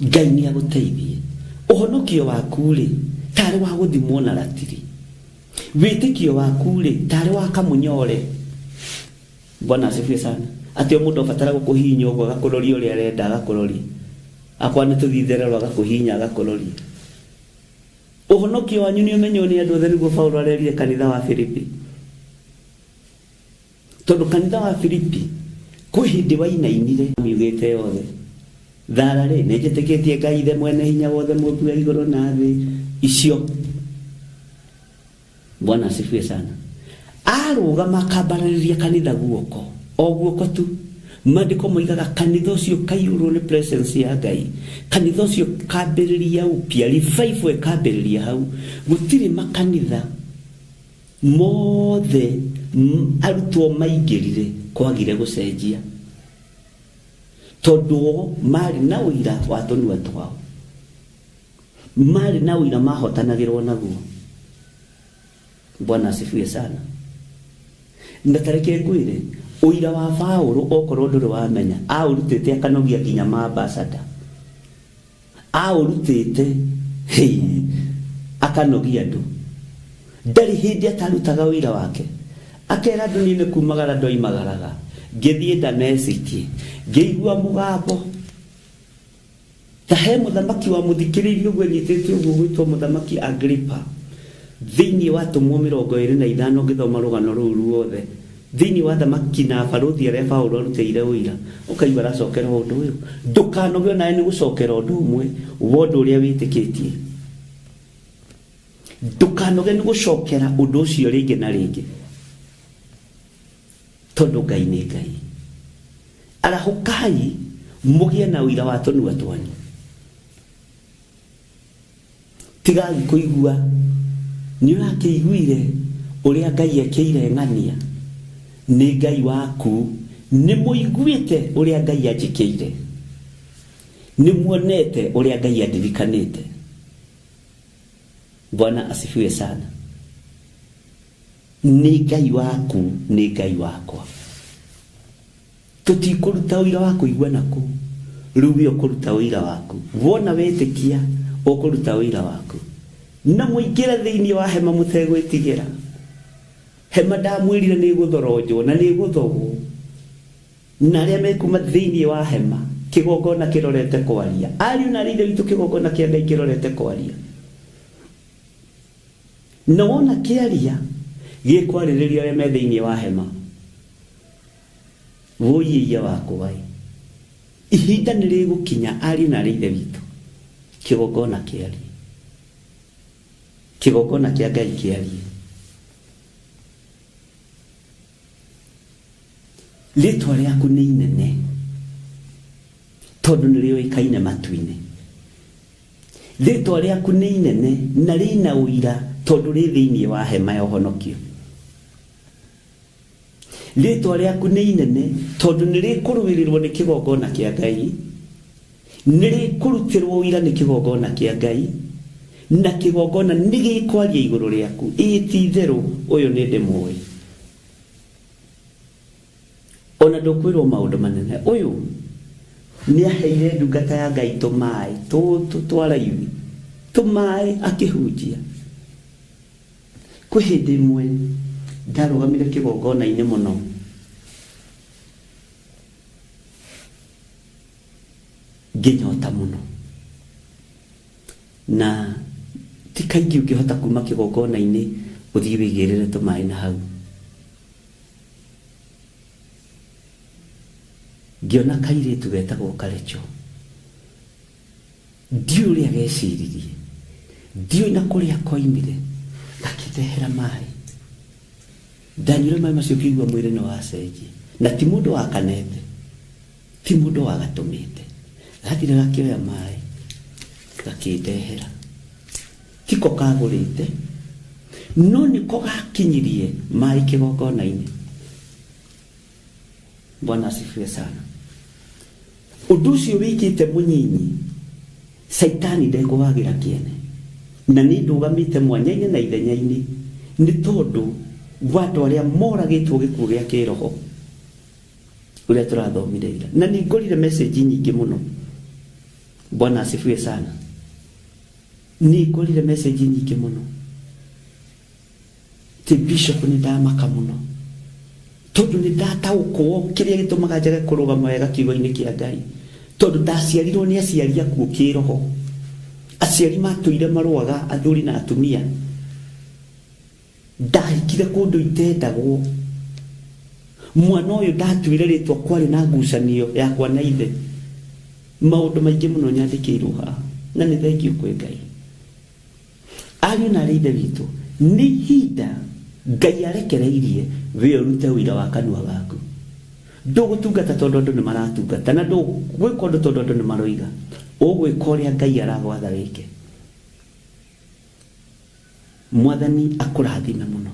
Ngai nĩ agũteithie. Ũhonokio waku-rĩ, tarĩ wa gũthimwo na ratiri. Wĩtĩkio waku-rĩ, tarĩ wa kamũnyore. Bwana asifiwe sana. Atĩ o mũndũ abatara gũkũhihinya ũguo agakũroria ũrĩa arenda agakũroria. Akwa nĩ tũthiĩ itherero agakũhihinya agakũroria. Ũhonokio wanyu nĩ ũmenywo nĩ andũ othe nĩguo Paulo arerire kanitha wa Filipi. Tondũ kanitha wa Filipi kwĩ hĩndĩ wainainire miugĩte yothe. Thara rĩ, nĩ njĩtĩkĩtie Ngai Ithe mwene hinya wothe mũmbi wa igũrũ na thĩ icio. Bwana asifiwe sana. Arũgama akambararĩria kanitha guoko, o guoko tu. Maandĩko moigaga kanitha ũcio ũkaiyũrwo nĩ presence ya Ngai. Kanitha ũcio ũkambĩrĩria upya, revival ĩkambĩrĩria hau. Gũtirĩ makanitha mothe arutwo maingĩrire kwagire gũcenjia. Tondũ o marĩ na ũira wa tũnua twao. Marĩ na ũira mahotanagĩrwo naguo. Bwana asifiwe sana. Na ta reke ngwĩre, ũira wa Paũlũ okorwo ndũrĩ wamenya, aũrutĩte akanogia nginya ma ambassador. Aũrutĩte hei, akanogia andũ. Ndarĩ hĩndĩ atarutaga ũira wake. Akera andũ niĩ nĩ kumagara ndoimagaraga, ngĩthiĩ Damesiki, ngĩigua mũgambo. Ta he mũthamaki wamũthikĩrĩirie ũguo enyitĩte ũguo ũgwĩtwo Mũthamaki Agripa. Thĩinĩ wa Atũmwo 25 ũngĩthoma rũgano rũu ruothe, thĩinĩ wa athamaki na abarũthi arĩa Paulo arutĩire ũira, ũkaigua aracokera o ũndũ ũyũ, Ndũkanoge o nawe nĩ gũcokera ũndũ ũmwe wa ũndũ ũrĩa wĩtĩkĩtie. Ndũkanoge nĩ gũcokera ũndũ ũcio rĩngĩ na rĩngĩ, tondũ Ngai nĩ Ngai. Arahũkai mũgĩe na ũira wa tũnua twanyu. Tigai kũigua nĩ ũrakĩiguire ũrĩa Ngai ekĩire ng'ania. Nĩ Ngai waku. Nĩ mũiguĩte ũrĩa Ngai anjĩkĩire. Nĩ muonete ũrĩa Ngai andirikanĩte. Bwana asifiwe sana. Nĩ Ngai waku, nĩ Ngai wakwa. Tũtikũruta ũira wa kũigua na kũu. Rĩu we ũkũruta ũira waku. Wona wetĩkia, ũkũruta ũira waku. Na mũingĩre thĩinĩ wa hema mũtegwĩtigĩra. Hema ndamwĩrire nĩ ĩgũthoronjwo na nĩ ĩgũthogwo. Na arĩa mekuma thĩinĩ wa hema, kĩgongona kĩrorete kwaria. Ariũ na aarĩ a Ithe witũ, kĩgongona kĩa Ngai kĩrorete kwaria. Na wona kĩaria, gĩkwarĩrĩria arĩa me thĩinĩ wa hema. Wũi-ĩiya wakwa-ĩ! Ihinda nĩrĩgũkinya, ariũ na aarĩ a Ithe witũ, kĩgongona kĩarie. Kĩgongona kĩa Ngai kĩarie. Rĩtwa rĩaku nĩ inene, tondũ nĩrĩũĩkaine matu-inĩ. Rĩtwa rĩaku nĩ inene na rĩna ũira, tondũ rĩ thĩinĩ wa hema ya ũhonokio. Rĩtwa rĩaku nĩ inene tondũ nĩ rĩkũrũĩrĩrwo nĩ kĩgongona kĩa Ngai, nĩ rĩkũrutĩrwo ũira nĩ kĩgongona kĩa Ngai, na kĩgongona nĩ gĩkwaria igũrũ rĩaku, ĩĩ ti itherũ ũyũ nĩ ndĩmũĩ. Ona ndũkwĩrwo maũndũ manene, ũyũ nĩ aheire ndungata ya Ngai tũmaĩ tũtũ twa raithi, tũmaĩ akĩhunjia. Kwĩ hĩndĩ ĩmwe ndarũgamire kĩgongona-inĩ mũno, ngĩnyota mũno. Na ti kaingĩ ũngĩhota kuma kĩgongona-inĩ ũthiĩ wĩgĩrĩre tũmaĩ na hau. Ngĩona kairĩtu getagwo Karecho. Ndiũĩ ũrĩa geciririe, ndiũĩ na kũrĩa koimire, gakĩndehera maĩ. Ndanyuire maĩ macio ngĩigua mwĩrĩ nĩ wacenjia. Na ti mũndũ wakanete, ti mũndũ wagatũmĩte. Gathire gakĩoya maĩ, gakĩndehera. Tiko kagũrĩte, no nĩko gakinyirie maĩ kĩgongona-inĩ. Bwana asifiwe sana. Ũndũ ũcio wĩkĩte mũnyinyi, Caitani ndekũwagĩra kĩene. Na niĩ ndũgamĩte mwanya-inĩ na ithenya-inĩ nĩ tondũ wa andũ arĩa moragĩtwo gĩkuũ gĩa kĩroho ũrĩa tũrathomire ira. Na nĩ ngorire message nyingĩ mũno. Bwana asifiwe sana. Nĩ ngorire message nyingĩ mũno. Ti bishop nĩ ndamaka mũno tondũ nĩ ndataũkwo kĩrĩa gĩtũmaga njage kũrũgama wega kiugo-inĩ kĩa Ngai, tondũ ndaciarirwo nĩ aciari akuũ kĩroho, aciari matũire marũaga athuri na atumia. Ndahikire kũndũ itendagwo, mwana ũyũ ndatuire rĩtwa kwarĩ na ngucanio yakwa na ithe. Maũndũ maingĩ mũno nyandĩkĩirwo haha, na nĩ thengiũ kwĩ Ngai. Ariũ na aarĩ a Ithe witũ, nĩ ihinda Ngai arekereirie we ũrute ũira wa kanua gaku. Ndũgũtungata tondũ andũ nĩ maratungata, na ndũgwĩka ũndũ tondũ andũ nĩ maroiga. Ũgwĩka ũrĩa Ngai aragwatha wĩke. Mwathani akũrathime mũno.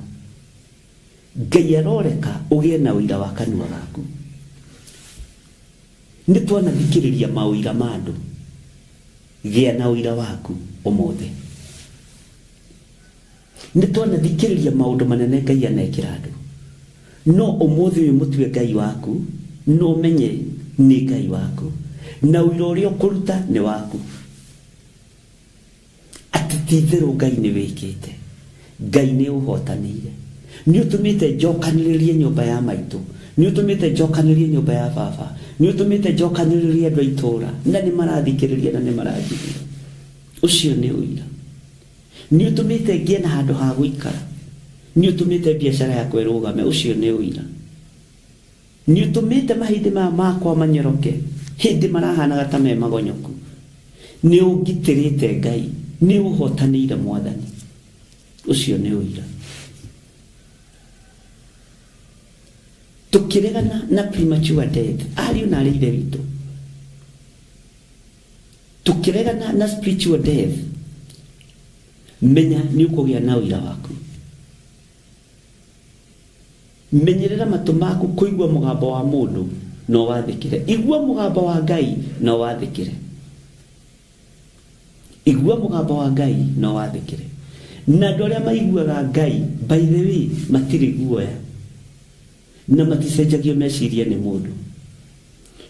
Ngai aroreka ũgĩe na ũira wa kanua gaku. Nĩ twanathikĩrĩria maũira ma andũ. Gĩa na ũira waku ũmũthĩ. Nĩ twanathikĩrĩria maũndũ manene Ngai anekĩra andũ. No ũmũthĩ ũyũ mũtue Ngai waku na ũmenye nĩ Ngai waku. Na ũira ũrĩa ũkũruta nĩ waku. Atĩ ti itherũ Ngai nĩ wĩkĩte. Ngai nĩ ũhotanĩire. Nĩ ũtũmĩte njokanĩrĩrie nyũmba ya maitũ. Nĩ ũtũmĩte njokanĩrĩrie nyũmba ya baba. Nĩ ũtũmĩte njokanĩrĩrie andũ a itũũra. Na nĩ marathikĩrĩria na nĩ maranjigua. Ũcio nĩ ũira. Nĩ ũtũmĩte ngĩe na handũ ha gũikara. Nĩ ũtũmĩte biacara yakwa ĩrũgame. Ũcio nĩ ũira. Nĩũtũmĩte mahĩndĩ maya makwa manyoroke hĩndĩ marahanaga ta me magonyoku. Nĩũngitĩrĩte Ngai, nĩũhotanĩire Mwathani. Ũcio nĩ ũira. Tũkĩregana na premature death, ariũ na arĩ ithe witũ, tũkĩregana na spiritual death, menya nĩ ũkũgĩa na ũira waku. Menyerera matũ maku kũigua mũgambo wa mũndũ na ũwathĩkĩre. Igua mũgambo wa Ngai na ũwathĩkĩre. Igua mũgambo wa Ngai na ũwathĩkĩre. Na andũ arĩa maiguaga Ngai, by the way, matirĩ guoya na maticenjagio meciria nĩ mũndũ.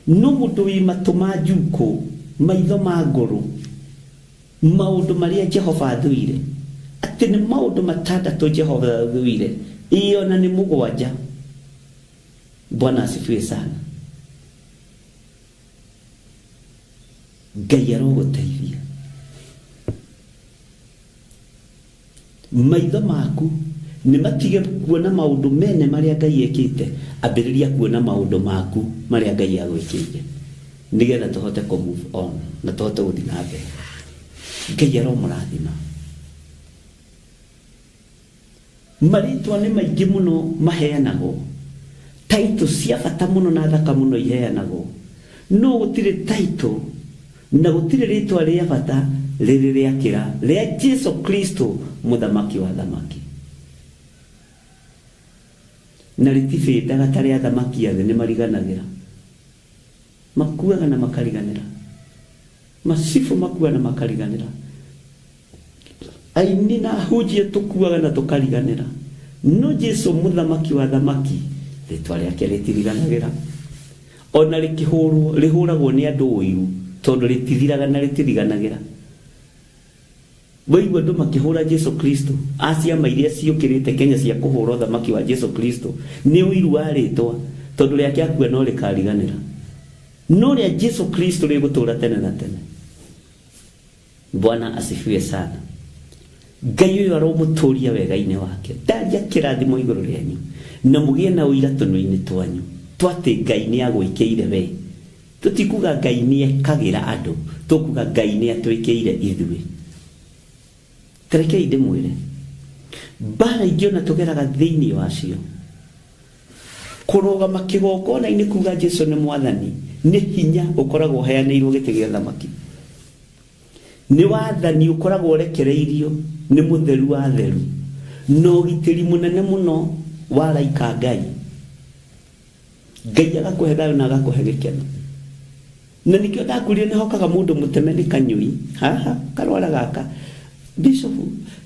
No mũndũ wĩ matũ ma njukũ, maitho ma ngũrũ, maũndũ marĩa Jehova athũire, atĩ nĩ maũndũ matandatũ Jehova athũire, ĩĩ ona nĩ mũgwanja. Bwana asifiwe sana. Ngai arogũteithia. Maitho maku nĩ matige kuona maũndũ mene marĩa Ngai ekĩte, ambĩrĩria kuona maũndũ maku marĩa Ngai agwĩkĩire, nĩgetha tũhote kũ move on na tũhote gũthiĩ na mbere. Ngai aromũrathima. Marĩtwa nĩ maingĩ mũno maheanagwo, title cia bata mũno na thaka mũno iheanagwo, no gũtirĩ title na gũtirĩ rĩtwa rĩa bata rĩrĩ rĩakĩra rĩa Jesu Kristo Mũthamaki wa athamaki. Na rĩtibĩndaga ta rĩa athamaki a thĩ, nĩ mariganagĩra. Makuaga na makariganĩra. Macibũ makuaga na makariganĩra. Aini na ahunjia tũkuaga na tũkariganĩra. No Jesu Mũthamaki wa athamaki, rĩtwa rĩake rĩtiriganagĩra. O na rĩkĩhũrwo, rĩhũragwo nĩ andũ ũiru, tondũ rĩtithiraga na rĩtiriganagĩra. Waigua andũ makĩhũra Jesu Kristo, a ciama iria ciũkĩrĩte Kenya cia kũhũra ũthamaki wa Jesu Kristo, nĩ ũiru wa rĩtwa, tondũ rĩake akua no rĩkariganĩra. No rĩa Jesu Kristo rĩgũtũra tene na tene. Bwana asifiwe sana. Ngai ũyũ aromũtũria wega-inĩ wake. Ndaria kĩrathimo igũrũ rĩanyu na mũgĩe na ũira tũnua-inĩ twanyu twatĩ Ngai nĩ agwĩkĩire we. Tũtikuga Ngai nĩ ekagĩra andũ, tũkuga Ngai nĩ atwĩkĩire ithuĩ. Tarekei ndĩmwĩre, mbara ingĩ ona tũgeraga thĩinĩ wacio, kũrũgama kĩgongona-inĩ kuga Jesu nĩ mwathani nĩ hinya ũkoragwo ũheanĩirwo gĩtĩ gĩa thamaki. Nĩ wathani ũkoragwo ũrekereirio nĩ mũtheru wa atheru na ũgitĩri mũnene mũno wa araika a Ngai. Ngai agakũhe thayũ na agakũhe gĩkeno. Na nĩkĩo ndakwĩrire nĩ hokaga mũndũ mũteme nĩ kanyũi haha karwara gaka. Bishop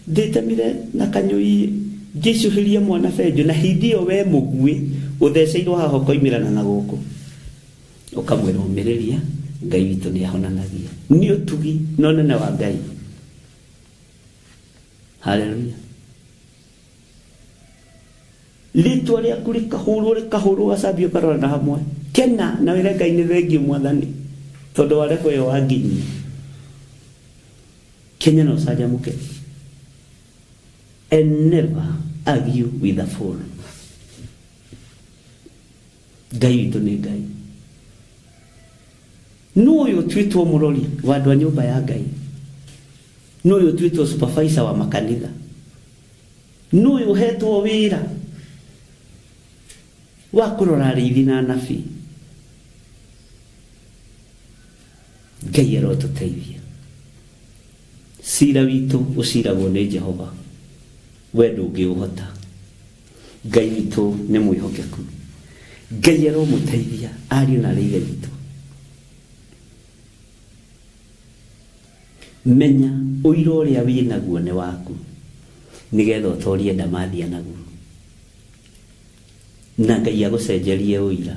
ndĩtemire na kanyũi ngĩcuhĩria mwana benjũ na hĩndĩ ĩyo we mũguĩ ũtheceirwo haha ũkoimĩrana na gũkũ. Ũkamwĩra ũmĩrĩria Ngai witũ nĩ ahonanagia. Nĩ ũtugi na ũnene wa Ngai. Haleluya. Rĩtwa rĩaku rĩkahũrwo rĩkahũrwo ũgacambio ũkarora na hamwe. Kena na wĩre Ngai nĩ thengiũ mwathani tondũ wa level ĩyo wanginyia. Kenya na ũcanjamũke. And never argue with a fool. Ngai witũ nĩ Ngai. Nũ ũyũ ũtuĩtwo mũrori wa andũ a nyũmba ya Ngai? Nũ ũyũ ũtuĩtwo supervisor wa makanitha? Nũ ũyũ ũhetwo wĩra wa kũrora arĩithi na anabii? Ngai arotũteithia. Cira witũ ũciragwo nĩ Jehova, we ndũngĩũhota. Ngai witũ nĩ mwĩhokeku. Ngai aromũteithia ariũ na arĩ ithe witũ. Menya ũira ũrĩa wĩ naguo nĩ waku, nĩgetha ũtorie ndamathia naguo. Na Ngai agũcenjerie ũira.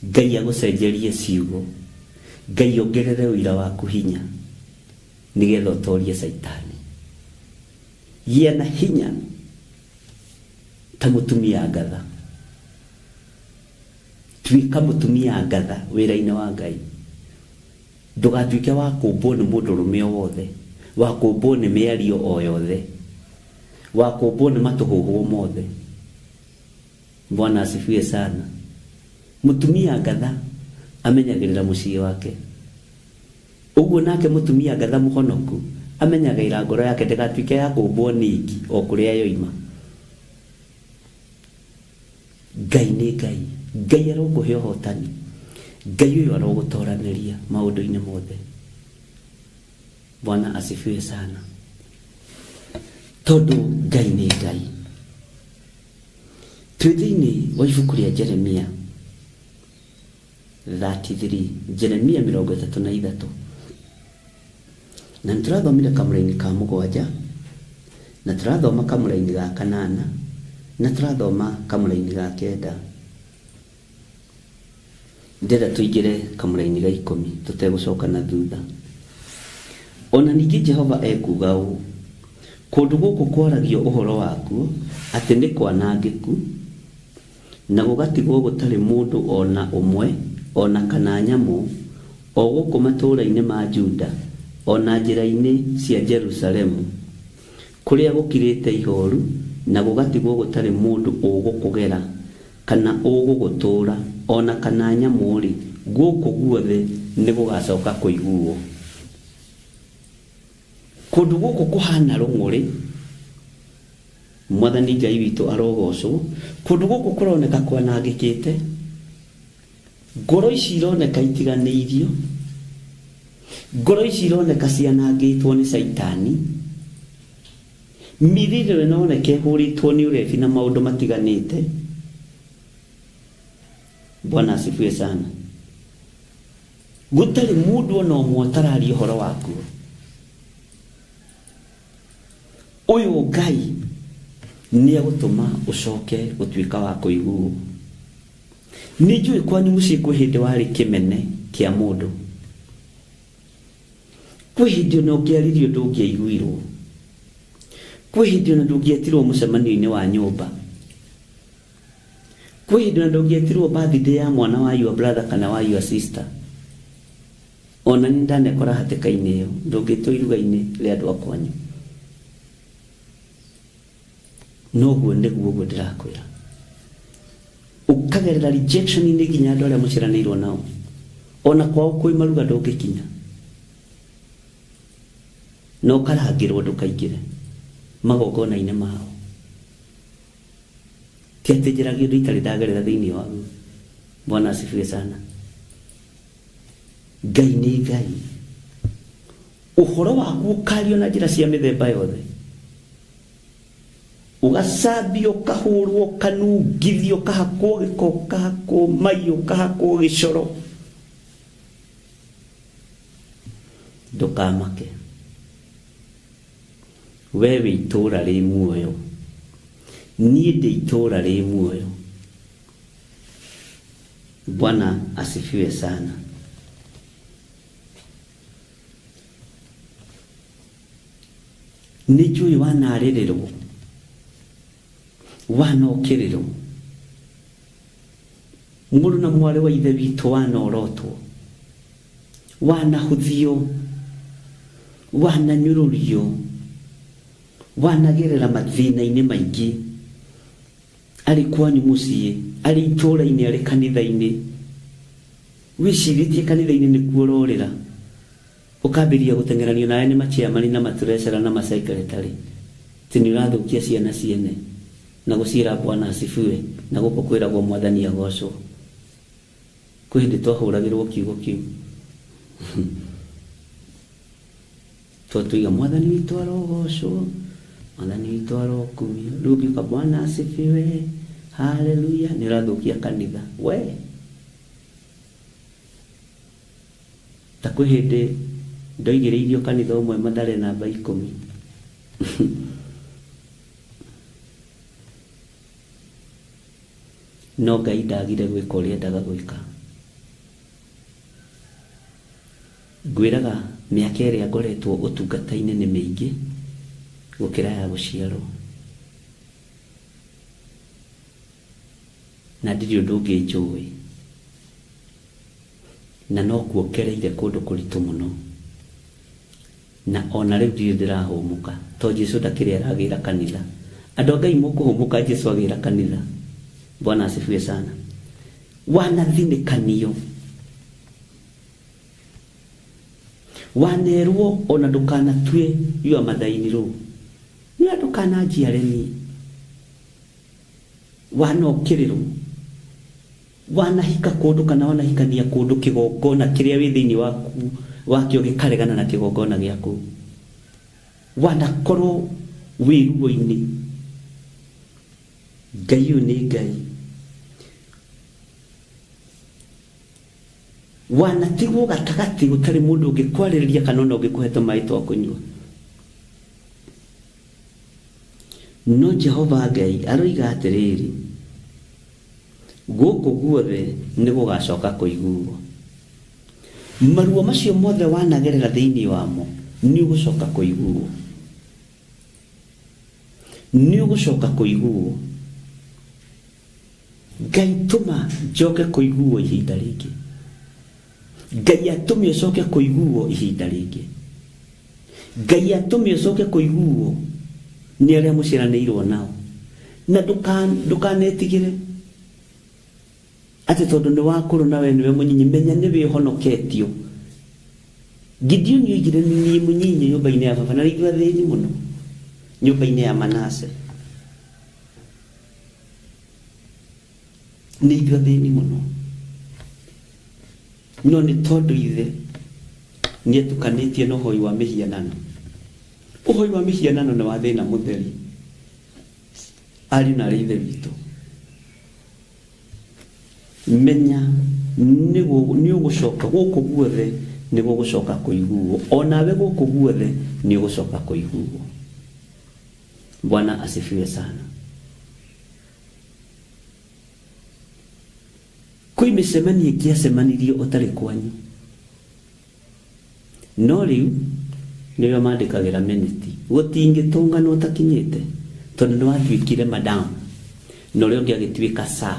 Ngai agũcenjerie ciugo. Ngai ongerere ũira waku hinya, nĩgetha ũtorie Caitani. Gĩa na hinya ta mũtumia ngatha. Tuĩka mũtumia ngatha wĩra-inĩ wa Ngai. Ndũgatuĩke wa kũmbwo nĩ mũndũrũme o wothe, wa kũmbwo nĩ mĩario o yothe, wa kũmbwo nĩ matũhũhũ mothe. Bwana asifiwe sana. Mũtumia ngatha amenyagĩrĩra mũciĩ wake. Ũguo nake mũtumia ngatha mũhonoku Amenyagĩrĩra ngoro yake ndĩgatuĩke ya kũmbwo nĩ ngi o kũrĩa yoima. Ngai nĩ Ngai. Ngai arokũhe ũhotani. Ngai ũyũ arogũtoranĩria maũndũ-inĩ mothe. Bwana asifiwe sana. Tondũ Ngai nĩ Ngai. Twĩ thĩinĩ wa ibuku rĩa Jeremia 33, Jeremia 33. Na nĩ tũrathomire kamũraini ka mũgwanja, na tũrathoma kamũraini ga kanana, na tũrathoma kamũraini ga kenda. Ndĩrenda tũingĩre kamũraini ga ikũmi tũtegũcoka na thutha. O na ningĩ Jehova ekuuga ũũ, Kũndũ gũkũ kwaragio ũhoro wakuo atĩ nĩ kwanangĩku, na gũgatigwo gũtarĩ mũndũ o na ũmwe o na kana nyamũ, o gũkũ matũũra-inĩ ma Juda, o na njĩra-inĩ cia Jerusalemu, kũrĩa gũkirĩte ihooru, na gũgatigwo gũtarĩ mũndũ ũgũkũgera, kana ũgũgũtũũra, o na kana nyamũ-rĩ, gũkũ guothe nĩgũgacoka kũiguwo. Kũndũ gũkũ kũhana rũng'ũrĩ, Mwathani Ngai witũ arogocwo, kũndũ gũkũ kũroneka kwanangĩkĩte, ngoro ici ironeka itiganĩirio, ngoro ici ironeka cianangĩtwo nĩ Caitani, mĩĩrĩ ĩno ĩroneka ĩhũrĩtwo nĩ ũrebi na maũndũ matiganĩte. Bwana asifiwe sana. Gũtarĩ mũndũ o na ũmwe ũtararia ũhoro wakuo. Ũyũ Ngai nĩ egũtũma ũcoke gũtuĩka wa kũiguo. Nĩ njũĩ kwanyu mũciĩ kwĩ hĩndĩ warĩ kĩmene kĩa mũndũ. Kwĩ hĩndĩ ona ũngĩaririe ũndũ ũngĩaiguirwo. Kwĩ hĩndĩ ona ndũngĩetirwo mũcemanio-inĩ wa nyũmba. Kwĩ hĩndĩ ona ndũngĩetirwo birthday ya mwana wa your brother kana wa your sister. Ona nĩ ndanekora hatĩka-inĩ ĩyo, ndũngĩtwo iruga-inĩ rĩa andũ a kwanyu. Noguo nĩguo ũguo ndĩrakwĩra. Ũkagerera rejection-inĩ nginya andũ arĩa mũciaranĩirwo nao. Ona kwao kwĩ maruga ndũngĩkinya. Na ũkarangĩrwo ndũkaingĩre magongona-inĩ mao. Ti atĩ njaragia ũndũ itarĩ ndagerera thĩinĩ waguo. Bwana asifiwe sana. Ngai nĩ Ngai. Ũhoro waku ũkario na njĩra cia mĩthemba yothe. Ũgacambio, ũkahũrwo, ũkanungithio, ũkahakwo gĩko, ũkahakwo mai, ũkahakwo gĩcoro. Ndũkamake. We wĩ itũũra rĩ muoyo. Niĩ ndĩ itũũra rĩ muoyo. Bwana asifiwe sana. Nĩ njũĩ wanarĩrĩrwo, wanokĩrĩrwo, mũrũ na mwarĩ wa ithe witũ wanorotwo, wanahũthio, wananyũrũrio, wanagerera mathĩna-inĩ maingĩ. Arĩ kwanyu mũciĩ, arĩ itũũra-inĩ, arĩ kanitha-inĩ. Wĩcirĩtie kanitha-inĩ nĩkuo ũrorĩra, ũkambĩrĩria gũteng'eranio nawe nĩ machairman na matreasurer na masecretary, atĩ nĩ ũrathũkia ciana ciene na gũciĩra Bwana asifiwe na gũkũ kwĩragwo Mwathani agocwo. Kwĩ hĩndĩ twahũragĩrwo kiugo kĩu. Twatuiga Mwathani witũ arogocwo, Mwathani witũ arokumio. Rĩu ũngĩũka Bwana asifiwe, haleluya, nĩ ũrathũkia kanitha. We! Ta kwĩ hĩndĩ ndoigĩrĩirio kanitha ũmwe Mathare namba ikũmi. No Ngai ndagire gwĩka ũrĩa endaga gwĩka. Ngwĩraga mĩaka ĩrĩa ngoretwo ũtungata-inĩ nĩ mĩingĩ gũkĩra ya gũciarwo. Na ndirĩ ũndũ ũngĩ njũĩ. Na nokuo ngereire kũndũ kũritũ mũno. Na o na rĩu ndirĩ ndĩrahũmũka, tondũ Jesu ndakĩrĩ aragĩra kanitha. Andũ a Ngai mũkũhũmũka Jesu agĩra kanitha. Bwana asifiwe sana. Wanathinĩkanio. Wanerwo ona ndũkanatue yua mathainirwo nĩ ndũkananjiare niĩ. Wanokĩrĩrwo, wanahika kũndũ kana wanahikania kũndũ kĩgongona kĩrĩa wĩ thĩinĩ waku wakĩo gĩkaregana na kĩgongona gĩaku. Wanakorwo wĩ ruo-inĩ, Ngai ũyũ nĩ Ngai. Wanatigwo gatagatĩ gũtarĩ mũndũ ũngĩkwarĩrĩria kana ona ũngĩkũhe tũmaĩ twa kũnyua. No Jehova Ngai aroiga atĩrĩrĩ, gũkũ guothe nĩ gũgacoka kũiguo. Maruo macio mothe wanagerera thĩinĩ wamo nĩ ũgũcoka kũiguo. Nĩ ũgũcoka kũiguo. Ngai tũma njoke kũiguo ihinda rĩngĩ. Ngai atũme ũcoke kũiguo ihinda rĩngĩ. Ngai atũme ũcoke kũiguo nĩ arĩa mũciaranĩirwo nao. Na ndũkanetigĩre atĩ tondũ nĩ wakũrũ na we nĩwe mũnyinyi, menya nĩ wĩhonoketio. Gideoni oigire nĩ niĩ mũnyinyi nyũmba-inĩ ya baba na nĩ ithuĩ athĩni mũno nyũmba-inĩ ya Manase. Nĩ ithuĩ athĩni mũno. No nĩ tondũ ithe nĩ atukanĩtie na ũhoi wa mĩhianano. Ũhoi wa mĩhianano nĩ wa thĩna mũtheri. Ariũ na arĩ ithe witũ, menya nĩ ũgũcoka gũkũ guothe nĩ gũgũcoka kũiguo. O nawe gũkũ guothe nĩ ũgũcoka kũiguo. Bwana asifiwe sana. Kwĩ mĩcemanio ĩngĩ yacemanirio ũtarĩ kwanyu. No rĩu nĩrĩo mandĩkagĩra minute. Gũtingĩtũnganwo ũtakinyĩte tondũ nĩ watuĩkire madam na ũrĩa ũngĩ agĩtuĩka sir.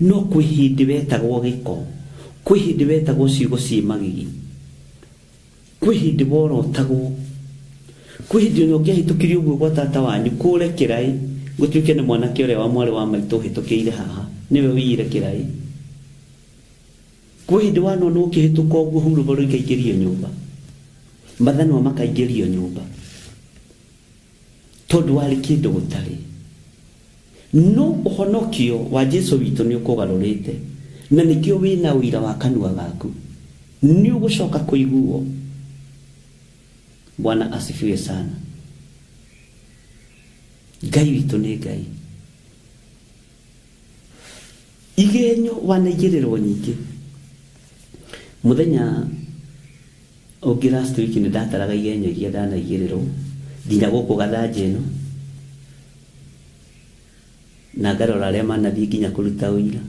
No kwĩ hĩndĩ wetagwo gĩko, kwĩ hĩndĩ wetagwo ciugo ciĩ magigi. Kwĩ hĩndĩ worotagwo. Kwĩ hĩndĩ ona ũngĩahĩtũkirie ũguo gwa tata wanyu kũre kĩraĩ gũtuĩke nĩ mwanake ũrĩa wa mwarĩ wa maitũ ũhĩtũkĩire haha nĩwe ũiyire kĩraĩ. Kwĩ hĩndĩ wanonwo ũkĩhĩtũka ũguo hurũbarũ ikaingĩrio nyũmba, mathanwa makaingĩrio nyũmba tondũ warĩ kĩndũ gũtarĩ. No ũhonokio wa Jesu witũ nĩ ũkũgarũrĩte na nĩkĩo wĩna ũira wa kanua gaku. Nĩ ũgũcoka kũiguo. Bwana asifiwe sana. Ngai witũ nĩ Ngai. Igenyo wanaigĩrĩrwo nyingĩ. Mũthenya ũngĩ last week nĩ ndataraga igenyo iria ndanaigĩrĩrwo nginya gũkũ gathanjĩ ĩno na ngarora arĩa manathiĩ nginya kũruta ũira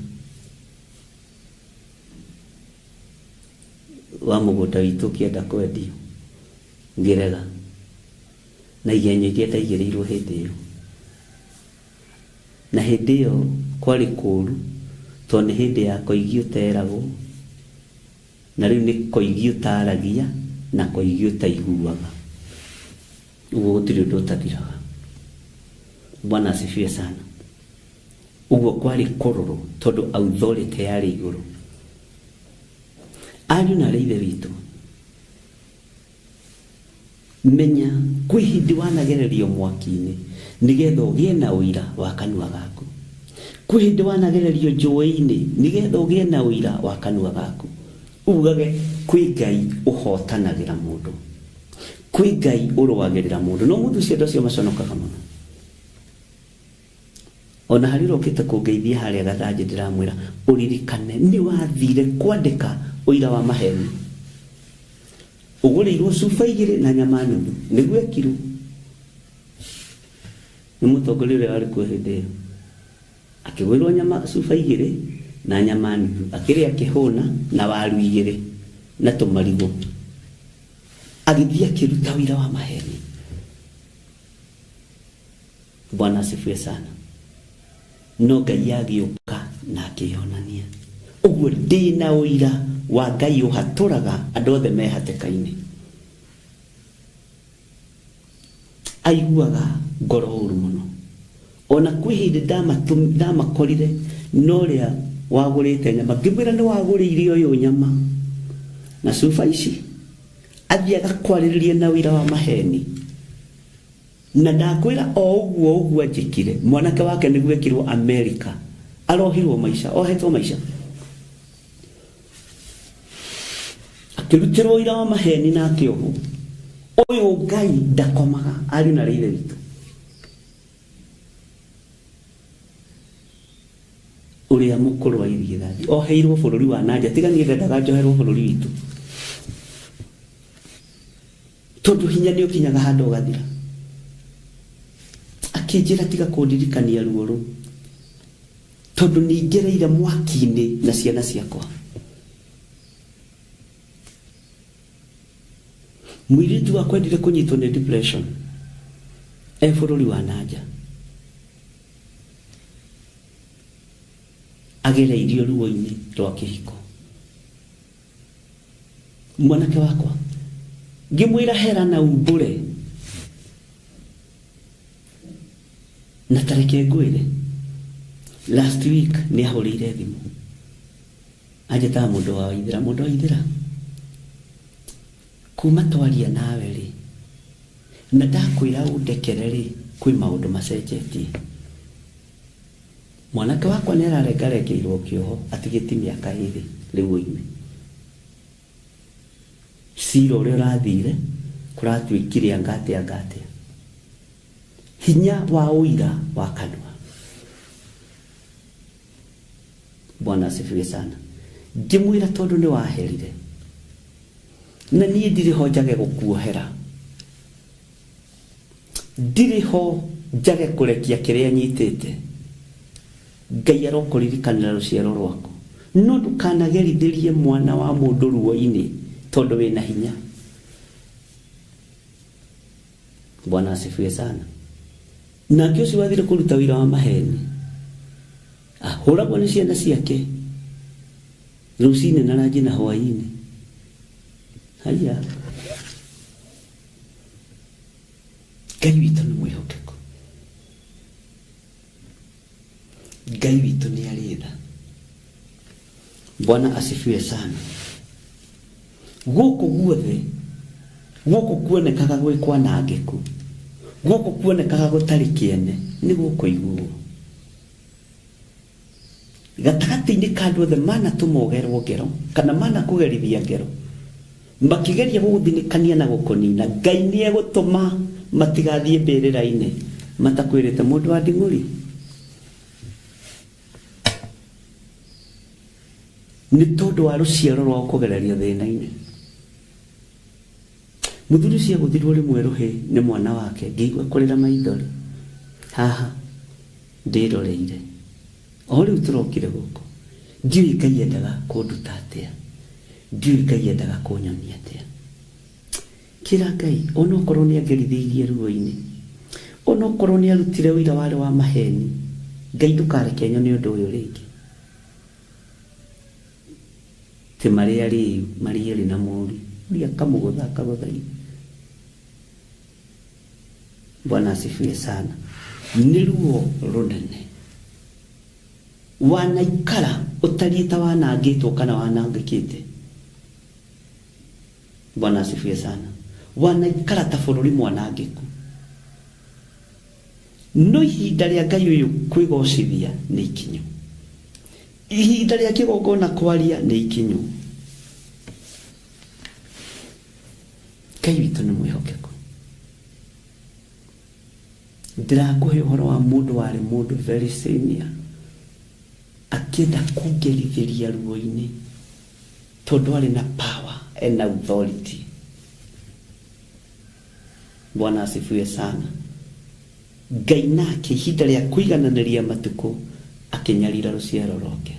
wa mũgũnda witũ ũkĩenda kwendio ngĩrega na igenyo iria ndaigĩrĩirwo hĩndĩ ĩyo. Na hĩndĩ ĩyo kwarĩ kũũru tondũ nĩ hĩndĩ ya koigi ũteragwo, na rĩu nĩ koigi ũtaragia na koigi ũtaiguaga. Ũguo gũtirĩ ũndũ ũtathiraga. Bwana asifiwe sana. Ũguo kwarĩ kũrũrũ tondũ authority yarĩ igũrũ. Ariũ na arĩ ithe witũ, Menya kwĩ hĩndĩ wanagererio mwaki-inĩ nĩgetha ũgĩe na ũira wa kanua gaku. Kwĩ hĩndĩ wanagererio njũĩ-inĩ nĩgetha ũgĩe na ũira wa kanua gaku. Ugage kwĩ Ngai ũhotanagĩra mũndũ. Kwĩ Ngai ũrũagĩrĩra mũndũ. No mũndũ ũcio andũ acio maconokaga mũno. Ona harĩ ũrĩa ũkĩte kũngeithia harĩa gathanjĩ ndĩramwĩra ũririkane nĩ wathire kwandĩka ũira wa maheni. Ũgũrĩirwo cuba igĩrĩ na nyama nuthu. Nĩguo ekirwo nĩ mũtongoria ũrĩa warĩ kuo hĩndĩ ĩyo. Akĩgũrĩrwo nyama cuba igĩrĩ na nyama nuthu. Akĩrĩa akĩhũna na waru igĩrĩ na tũmarigũ. Agĩthiĩ akĩruta ũira wa maheni. Bwana asifiwe sana. No Ngai agĩũka na akĩyonania. Ũguo ndĩna ũira wa Ngai ũhatũraga andũ othe me hatĩka-inĩ. Aiguaga ngoro ũru mũno. Ona kwĩ hĩndĩ ndamakorire na ũrĩa wagũrĩte nyama, ngĩmwĩra nĩ wagũrĩire ũyũ nyama na cuba ici. Athiĩ agakwarĩrĩria na ũira wa maheni. Na ndakwĩra o ũguo ũguo anjĩkire, mwanake wake nĩguo ekirwo America. Arohirwo maica, ohetwo maica. Akĩrutĩrwo ũira wa maheni na akĩohwo. Ũyũ Ngai ndakomaga, ariũ na ithe witũ. Ũrĩa mũkũrũ wa irigithathi oheirwo bũrũri wa nanja, tiga niĩ ndendaga njoherwo bũrũri witũ. Tondũ hinya nĩ ũkinyaga handũ ũgathira. Akĩnjĩra tiga kũndirikania ruo rũu, tondũ nĩngereire mwaki-inĩ na ciana ciakwa. Mũirĩtu wakwa endire kũnyitwo nĩ depression e bũrũri wa nanja. Agereirio ruo-inĩ rwa kĩhiko. Mwanake wakwa ngĩmwĩra hera na umbũre na tareke ngwĩre last week nĩ ahũrĩire thimũ anjĩtaga mũndũ wa Waithĩra, mũndũ wa Waithĩra kuma twaria nawe rĩ na ndakwĩra ũndekere rĩ kwĩ maũndũ macenjetie. Mwanake wakwa nĩ ararengarengeirwo kĩoho atigĩti mĩaka ĩrĩ rĩu oime. Cira ũrĩa ũrathire kũratuĩkire anga atĩa anga atĩa. Hinya wa ũira wa kanua. Bwana asifiwe sana. Ngĩmwĩra tondũ nĩ waherire na niĩ ndirĩ ho njage gũkuohera. Ndirĩ ho njage kũrekia kĩrĩa nyitĩte. Ngai arokũririkanĩra rũciaro rwaku. No ndũkanagerithĩrie mwana wa mũndũ ruo-inĩ tondũ wĩna hinya. Bwana asifiwe sana. Nake ũcio wathire kũruta ũira wa maheni ahũragwo nĩ ciana ciake rũcinĩ na ranji na hwaĩ-inĩ. Haiya. Ngai witũ nĩ mwĩhokeku. Ngai witũ nĩ arĩ tha. Bwana asifiwe sana. Gũkũ guothe gũkũ kuonekaga gwĩ kwanangĩku, gũkũ kuonekaga gũtarĩ kĩene, nĩ gũkũ igũrũ. Gatagatĩ-inĩ ka andũ othe manatũma ũgerwo ngero, kana manakũgerithia ngero, makĩgeria gũgũthinĩkania na gũkũnina, Ngai nĩ egũtũma matigathiĩ mbĩrĩra-inĩ matakwĩrĩte mũndũ wa nding'ũri. Nĩ tondũ wa rũciaro rwao kũgererio thĩna-inĩ. Mũthuri ũcio agũthirwo rĩmwe rũhĩ nĩ mwana wake ngĩigua kũrĩra maithori haha ndĩroreire. O rĩu tũrokire gũkũ ndiũĩ Ngai endaga kũnduta atĩa, ndiũĩ Ngai endaga kũnyonia atĩa. Kĩra Ngai onokorwo nĩ angerithĩirie ruo-inĩ, onokorwo nĩ arutire ũira warĩ wa maheni, Ngai ndũkareke nyone ũndũ ũyũ rĩngĩ. Ti marĩ arĩu, marĩ erĩ na mũriũ. Ũrĩa akamũgũtha akagũtha ithe. Bwana asifiwe sana. Nĩ ruo rũnene. Wanaikara ũtariĩ ta wanangĩtwo kana wanangĩkĩte. Bwana asifiwe sana. Wanaikara ta bũrũri mwanangĩku. No ihinda rĩa Ngai ũyũ kwĩgocithia nĩ ikinyu. Ihinda rĩa kĩgongona kwaria nĩ ikinyu. Ngai witũ nĩ mwĩhokeku. Ndĩrakũhe ũhoro wa mũndũ warĩ mũndũ very senior akĩenda kũngerithĩria ruo-inĩ tondũ arĩ na power and authority. Bwana asifiwe sana. Ngai nake ihinda rĩa kũigananĩria matukũ akĩnyarira rũciaro rwake.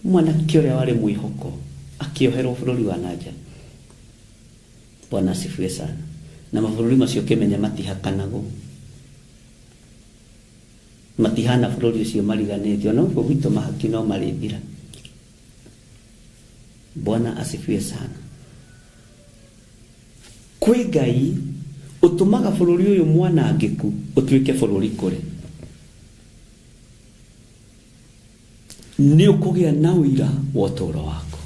Mwanake ũrĩa warĩ mwĩhoko akĩoherwo bũrũri wa nanja. Bwana asifiwe sana. Na mabũrũri macio ũkĩmenya matihakanagwo. Matihana bũrũri ũcio mariganĩtie. Ona gũkũ gwitũ mahaki no marĩthira. Bwana asifiwe sana. Kwĩ Ngai ũtũmaga bũrũri ũyũ mwanangĩku ũtuĩke bũrũri kũrĩ. Nĩ ũkũgĩa na ũira wa ũtũũro waku.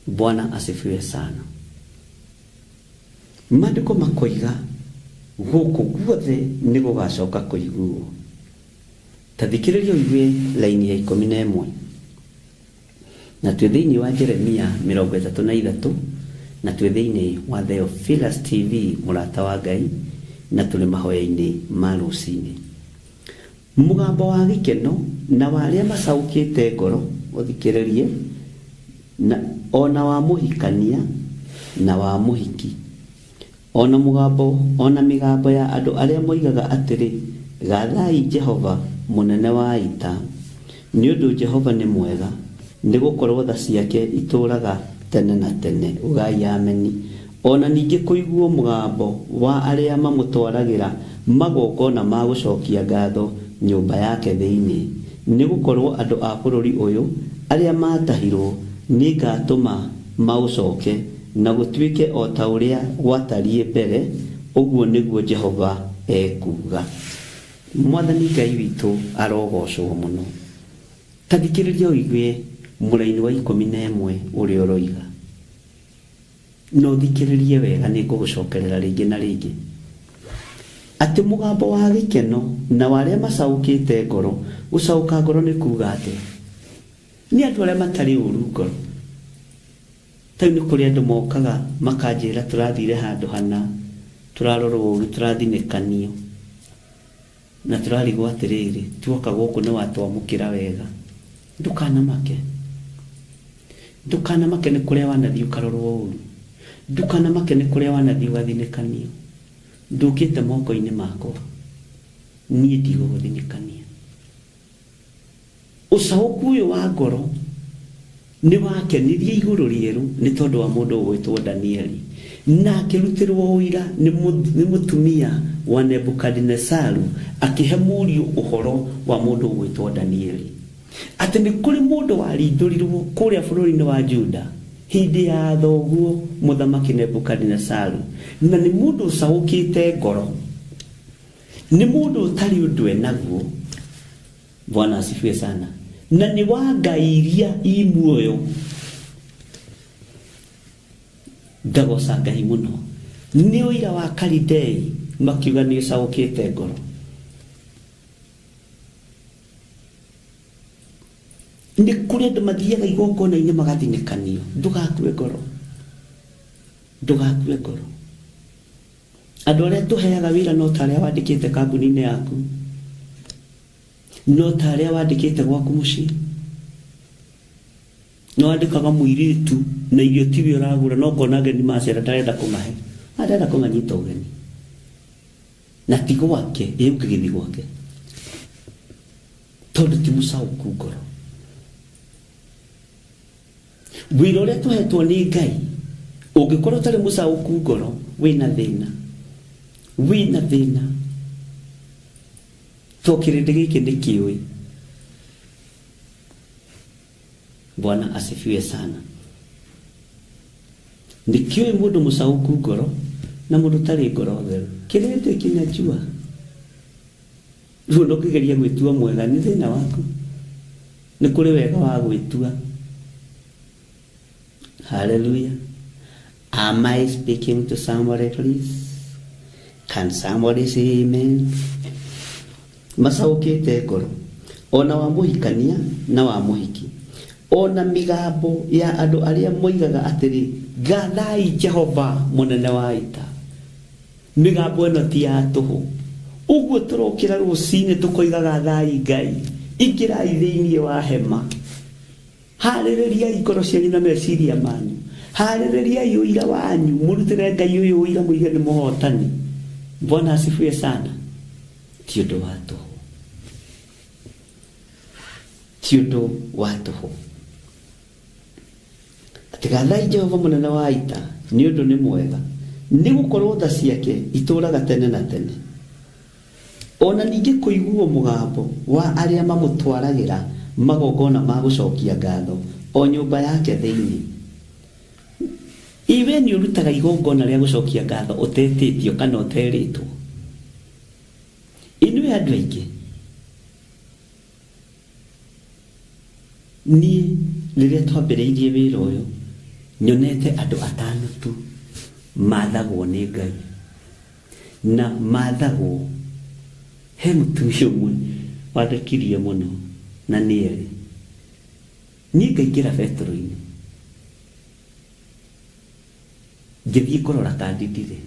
Bwana asifiwe sana. Maandĩko makoiga gũkũ guothe nĩ gũgacoka kũiguo. Ta thikĩrĩria ũigue laini ya 11. Na twĩ thĩinĩ wa Jeremia 33 na twĩ thĩinĩ wa Theophilus TV mũrata wa Ngai na tũrĩ mahoya-inĩ ma rũcinĩ. Mũgambo wa gĩkeno na wa arĩa macaũkĩte ngoro ũthikĩrĩrie na ona wa mũhikania na wa mũhiki ona mũgambo ona mĩgambo ya andũ arĩa moigaga atĩrĩ, gathai Jehova mũnene wa ita, nĩ ũndũ Jehova nĩ mwega, nĩ gũkorwo tha ciake itũũraga tene na tene. Ugai ameni. Ona ningĩ kũiguo mũgambo wa arĩa mamũtwaragĩra magongona ma gũcokia ngatho nyũmba yake thĩinĩ, nĩ gũkorwo andũ a bũrũri ũyũ arĩa maatahirwo nĩngatũma maũcoke na gũtuĩke o ta ũrĩa gwatariĩ mbere, ũguo nĩguo Jehova ekuuga. Mwathani Ngai witũ arogocwo mũno. Ta thikĩrĩria ũigue mũraini wa 11 ũrĩa ũroiga. Na ũthikĩrĩrie wega nĩ ngũgũcokerera rĩngĩ na rĩngĩ. Atĩ mũgambo wa gĩkeno na wa arĩa macaũkĩte ngoro. Gũcaũka ngoro nĩ kuuga atĩa? Nĩ andũ arĩa matarĩ ũru ngoro. Ta rĩu nĩ kũrĩ andũ mokaga makanjĩra tũrathire handũ hana, tũrarorwo ũru, tũrathinĩkanio. Na tũrarigwo atĩrĩrĩ, tuoka gũkũ nĩ watwamũkĩra wega. Ndũkanamake. Ndũkanamake nĩ kũrĩa wanathiĩ ũkarorwo ũru. Ndũkanamake nĩ kũrĩa wanathiĩ ũgathinĩkanio. Ndũkĩte moko-inĩ makwa. Niĩ ndigũgũthinĩkania. Ũcaũku ũyũ wa ngoro nĩ wakenirie igũrũ rĩerũ nĩ tondũ wa mũndũ ũgwĩtwo Danieli. Na akĩrutĩrwo ũira nĩ mũtumia wa Nebukadinesaru akĩhe mũriũ ũhoro wa mũndũ ũgwĩtwo Danieli. Atĩ nĩ kũrĩ mũndũ warindũrirwo kũrĩa bũrũri-inĩ wa Juda hĩndĩ ya thoguo mũthamaki Nebukadinesaru, na nĩ mũndũ ũcaũkĩte ngoro, nĩ mũndũ ũtarĩ ũndũ enaguo. Bwana asifiwe sana. Na nĩ wa ngai iria i muoyo. Ngagoca Ngai mũno. Nĩ ũira wa Kalidei makiuga nĩ ũcaũkĩte ngoro. Nĩ kũrĩ andũ mathiaga igongona-inĩ magathinĩkanio. Ndũgakue ngoro. Ndũgakue ngoro. Andũ arĩa tũheaga wĩra no ta arĩa wandĩkĩte kambuni-inĩ yaku. No ta arĩa wandĩkĩte gwaku mũciĩ. No wandĩkaga mũirĩtu na irio tiwe ũragũra, no ngona ageni macera ndarenda kũmahe. Arenda kũmanyita ũgeni. Na ti gwake, ĩ ũngĩgĩthiĩ gwake. Tondũ ti mũcaũku ngoro. Wĩra ũrĩa tũhetwo nĩ Ngai, ũngĩkorwo ũtarĩ mũcaũku ngoro, wĩna thĩna. Wĩna thĩna. To kĩrĩndĩ gĩkĩ nĩ kĩũĩ. Bwana asifiwe sana. Nĩ kĩũĩ mũndũ mũcaũku ngoro na mũndũ ũtarĩ ngoro theru. Kĩrĩndĩ kinajua. Rĩu ndũngĩgeria gwĩtua mwega nĩ thĩna waku. Nĩ kũrĩ wega wa gwĩtua. Hallelujah. Am I speaking to somebody, please? Can somebody say amen? Macaũkĩte ngoro, ona wa mũhikania na wa mũhiki, ona mĩgambo ya andũ arĩa moigaga atĩrĩ, gathai Jehova mũnene wa ita. Mĩgambo ĩno ti ya tũhũ. Ũguo tũrokĩra rũcinĩ tũkoiga gathai Ngai, ingĩrai thĩinĩ wa hema. Harĩrĩriai ngoro cianyu na meciria manyu. Harĩrĩriai ũira wanyu, mũrutĩre Ngai ũyũ ũira mũige nĩ mũhotani. Bwana asifiwe sana. Ti ũndũ wa tũhũ. Ti ũndũ wa tũhũ. Atĩ gathai Jehova mũnene wa ita, nĩ ũndũ nĩ mwega, nĩ gũkorwo tha ciake itũũraga tene na tene. Ona ningĩ kũiguo mũgambo wa arĩa mamũtwaragĩra magongona ma gũcokia ngatho o nyũmba yake thĩinĩ. Ĩ we nĩ ũrutaga igongona rĩa gũcokia ngatho ũtetĩtio kana ũterĩtwo? Inyuĩ andũ aingĩ, niĩ rĩrĩa twambĩrĩirie wĩra ũyũ, Nyonete andũ atano tu mathagwo nĩ Ngai na mathagwo. He mũtumia ũmwe wathekirie mũno na nĩ erĩ. Niĩ ngaingĩra betũrũ-inĩ ngĩthiĩ kũrora kandi ndirĩ,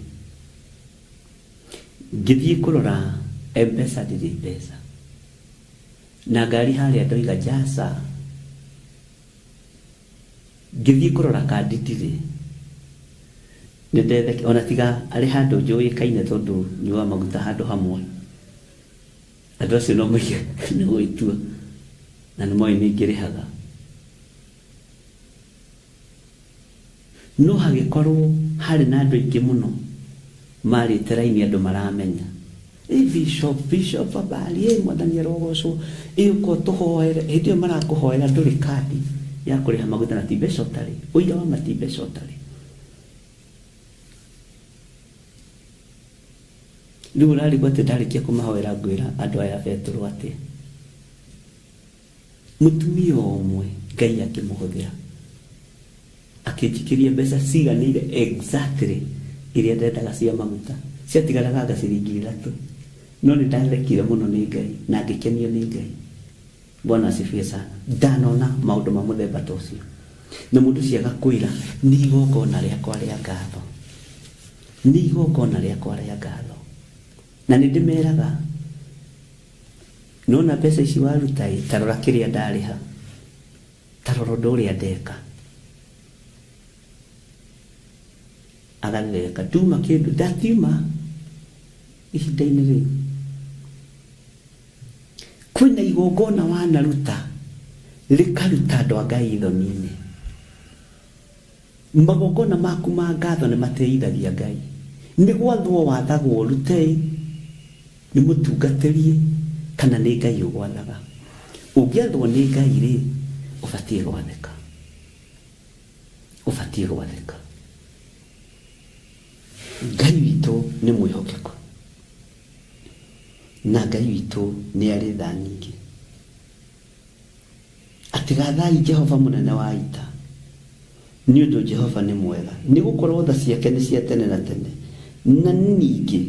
ngĩthiĩ kũrora M-Pesa ndirĩ mbeca, na ngari harĩa ndoiga jaca. Ngĩthiĩ kũrora kandi ndirĩ. Nĩ ndetheki ona tiga arĩ handũ njũĩkaine tondũ nyuaga maguta handũ hamwe. Andũ acio no moige nĩ gwĩtua na nĩ moĩ nĩ ngĩrĩhaga. No hagĩkorwo harĩ na andũ aingĩ mũno marĩte raini andũ maramenya. Ĩ bishop, bishop habari, ĩ mwathani arogocwo, ĩ ũka ũtũhoere. Hĩndĩ ĩyo marakũhoera ndũrĩ kandi ya kũrĩha maguta na ti mbeca ũtarĩ. Ũira wa ma ti mbeca ũtarĩ. Rĩu ũrarigwo atĩ ndarĩkia kũmahoera ngwĩra andũ aya a betũrũ atĩa? Mũtumia ũmwe Ngai akĩmũhũthĩra akĩnjikĩria mbeca ciganĩire exactly iria ndendaga cia maguta, ciatigaraga anga ciringi ithatũ. No nĩ ndathekire mũno nĩ Ngai na ngĩkenio nĩ Ngai. Bwana asifiwe sana. Ndanona maũndũ ma mũthemba ta ũcio. Na mũndũ ũcio agakwĩra nĩ igongona rĩakwa rĩa ngatho. Nĩ igongona rĩakwa rĩa ngatho. Na nĩ ndĩmeraga Nĩwona mbeca ici waruta ĩ, ta rora kĩrĩa ndarĩha, ta rora ũndũ ũrĩa ndeka. Agatheka, nduma kĩndũ, ndatiuma ihinda-inĩ rĩu. Kwĩna igongona wanaruta rĩkaruta andũ a Ngai thoni-inĩ. Magongona maku ma ngatho nĩ matĩithagia Ngai. Nĩ gwathwo wathagwo ũrute-ĩ, nĩ mũtungatĩri-ĩ, kana nĩ Ngai ũgwathaga? Ũngĩathwo nĩ Ngai-rĩ, ũbatiĩ gwathĩka. Ũbatiĩ gwathĩka. Ngai witũ nĩ mwĩhokeku, na Ngai witũ nĩ arĩ tha nyingĩ. Atĩ gathai Jehova mũnene wa ita, nĩ ũndũ Jehova nĩ mwega, nĩ gũkorũo tha ciake nĩ cia tene na tene. Na ningĩ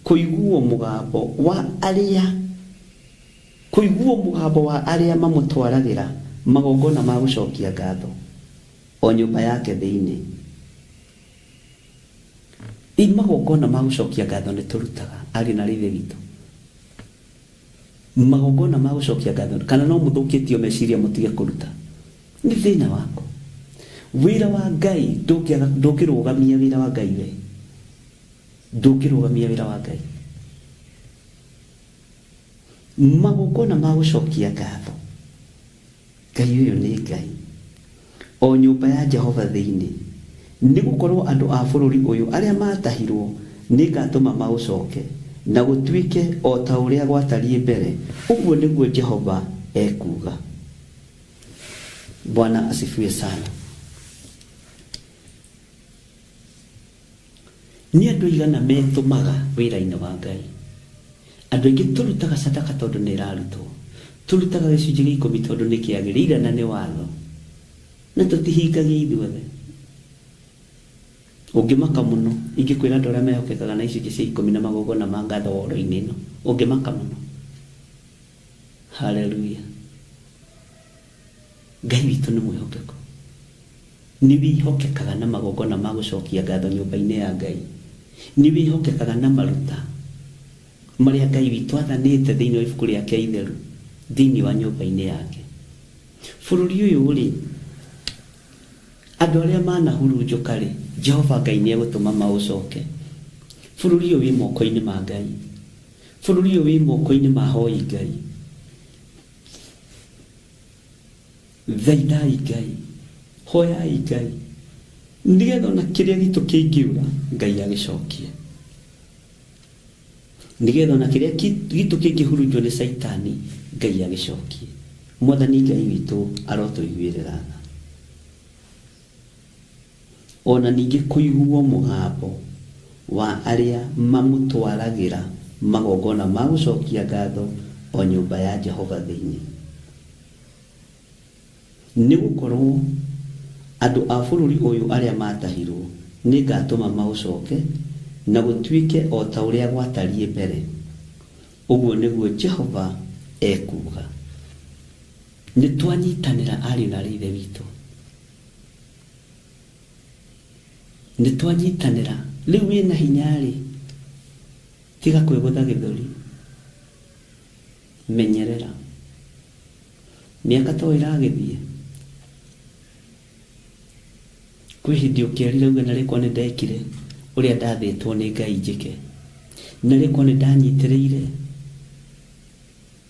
kũiguwo mũgambo wa arĩa kũiguwo mũgambo wa arĩa mamũtwaragĩra magongona ma gũcokia ngatho, o nyũmba yake thĩinĩ. Ĩ magongona ma gũcokia ngatho nĩ tũrutaga, ariũ na aarĩ a Ithe witũ? Magongona ma gũcokia ngatho kana no mũthũkĩtio meciria mũtige kũruta nĩ thĩna waku. Wĩra wa Ngai ndũngĩaga ndũngĩrũgamia wĩra wa Ngai we. Ndũngĩrũgamia wĩra wa Ngai. Magongona ma gũcokia ngatho. Ngai ũyũ nĩ Ngai, o nyũmba ya Jehova thĩinĩ, nĩ gũkorũo andũ a bũrũri ũyũ arĩa maatahirũo nĩngatũma maũcoke, na gũtuĩke o ta ũrĩa gwatariĩ mbere, ũguo nĩguo Jehova ekuuga. Bwana asifiwe sana. Nĩ andũ aigana metũmaga wĩra-inĩ wa Ngai? Andũ aingĩ tũrutaga sadaka tondũ nĩ ĩrarutwo. Tũrutaga gĩcunjĩ gĩa ikũmi tondũ nĩ kĩagĩrĩire na nĩ watho. Na tũtihingagia ithuothe. Ũngĩmaka mũno ingĩkwĩra andũ arĩa mehokekaga na icunjĩ cia ikũmi na magongona ma ngatho woro-inĩ ĩno. Ũngĩmaka mũno. Haleluya. Ngai witũ nĩ mwĩhokeku. Nĩ wĩhokekaga na magongona ma gũcokia ngatho nyũmba-inĩ ya Ngai? Nĩ wĩhokekaga na maruta marĩa Ngai witũ athanĩte thĩinĩ wa ibuku rĩake itheru thĩinĩ wa nyũmba-inĩ yake? Bũrũri ũyũ-rĩ, andũ arĩa manahurunjũka-rĩ, Jehova Ngai nĩ egũtũma maũcoke. Bũrũri ũyũ wĩ moko-inĩ ma Ngai. Bũrũri ũyũ wĩ moko-inĩ ma ahoi Ngai. Thaithai Ngai, hoyai Ngai, nĩgetha ona kĩrĩa gitũ kĩngĩũra Ngai agĩcokie, nĩgetha ona kĩrĩa gitũ kĩngĩhurunjwo nĩ Caitani Ngai agĩcokie. Mwathani Ngai witũ arotũiguĩrĩra tha. O na ningĩ kũiguwo mũgambo wa arĩa mamũtwaragĩra magongona ma gũcokia ngatho o nyũmba ya Jehova thĩinĩ. Nĩ gũkorũo Andũ a bũrũri ũyũ arĩa maatahirwo nĩngatũma maũcooke, na gũtuĩke o ta ũrĩa gwatariĩ mbere, ũguo nĩguo Jehova ekuuga. Nĩtwanyiitanĩra, ariũ na aarĩ a Ithe witũ. Nĩtwanyiitanĩra. Rĩu wĩna hinya-rĩ, tiga kwĩgũtha gĩthũri. Menyerera. Mĩaka to ĩragĩthiĩ. Kwĩ hĩndĩ ũkerira uge narĩ korwo nĩndekire ũrĩa ndathĩtwo nĩ Ngai njĩke. Narĩ korwo nĩndanyitĩrĩire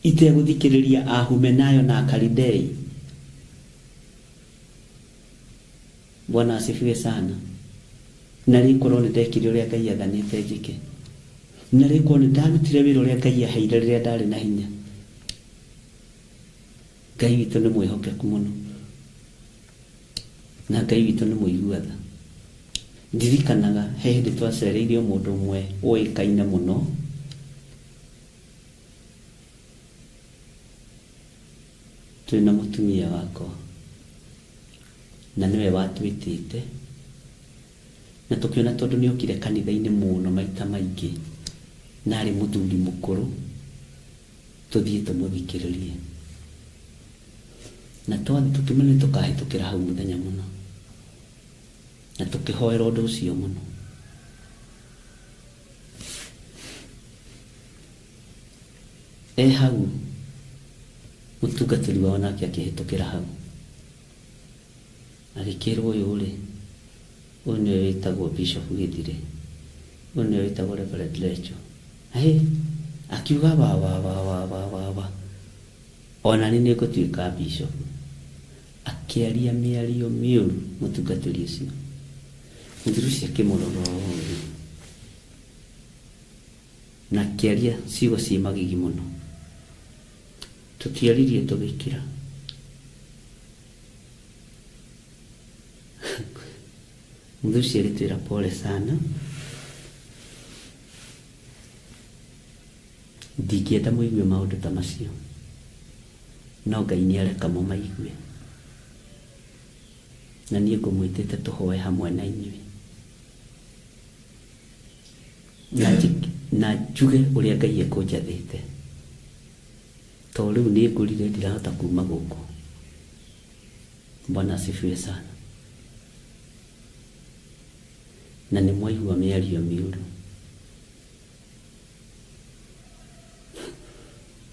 itegũthikĩrĩria Ahumenayo na Akalidei. Bwana asifiwe sana. Narĩ korwo nĩndekire ũrĩa Ngai athanĩte njĩke. Narĩ korwo nĩndarutire wĩra ũrĩa Ngai aheire rĩrĩa ndarĩ na hinya. Ngai witũ nĩ mwĩhokeku mũno. Na Ngai witũ nĩ mũigua tha. Ndirikanaga he hĩndĩ twacereirio mũndũ ũmwe ũĩkaine mũno. Twĩ na mũtumia wakwa, na nĩwe watwĩtĩte, na tũkĩona tondũ nĩ okire kanitha-inĩ mũno maita maingĩ, na arĩ mũthuri mũkũrũ, tũthiĩ tũmũthikĩrĩrie. Na twathiĩ tũkĩmenya nĩ tũkahĩtũkĩra hau mũthenya mũna, na tũkĩhoera ũndũ ũcio mũno. E hau, mũtungatĩri wao nake akĩhĩtũkĩra hau. Agĩkĩrwo ũyũ-rĩ, ũyũ nĩwe wĩtagwo Bishop Gĩthirĩ, ũyũ nĩwe wĩtagwo Reverend Lecho. Hĩ! Akiuga wa wa wa wa wa wa wa, ona niĩ nĩngũtuĩka bishop. Akĩaria mĩario mĩũru mũtungatĩri ũcio. Mũthuri ũcio akĩmũrora ũũ. Na akĩaria ciugo ciĩ magigi mũno. Tũtiaririe tũgĩkira. Mũthuri ũcio agĩtwĩra pole sana. Ndingĩenda mũigue maũndũ ta macio, no Ngai nĩ areka mũmaigue. Na niĩ ngũmwĩtĩte tũhoe hamwe na inyuĩ. Na na njuge ũrĩa Ngai ekũnjathĩte. To rĩu nĩ ngũrire ndirahota kuma gũkũ. Bwana asifiwe sana. Na nĩ mwaigua mĩario mĩũru.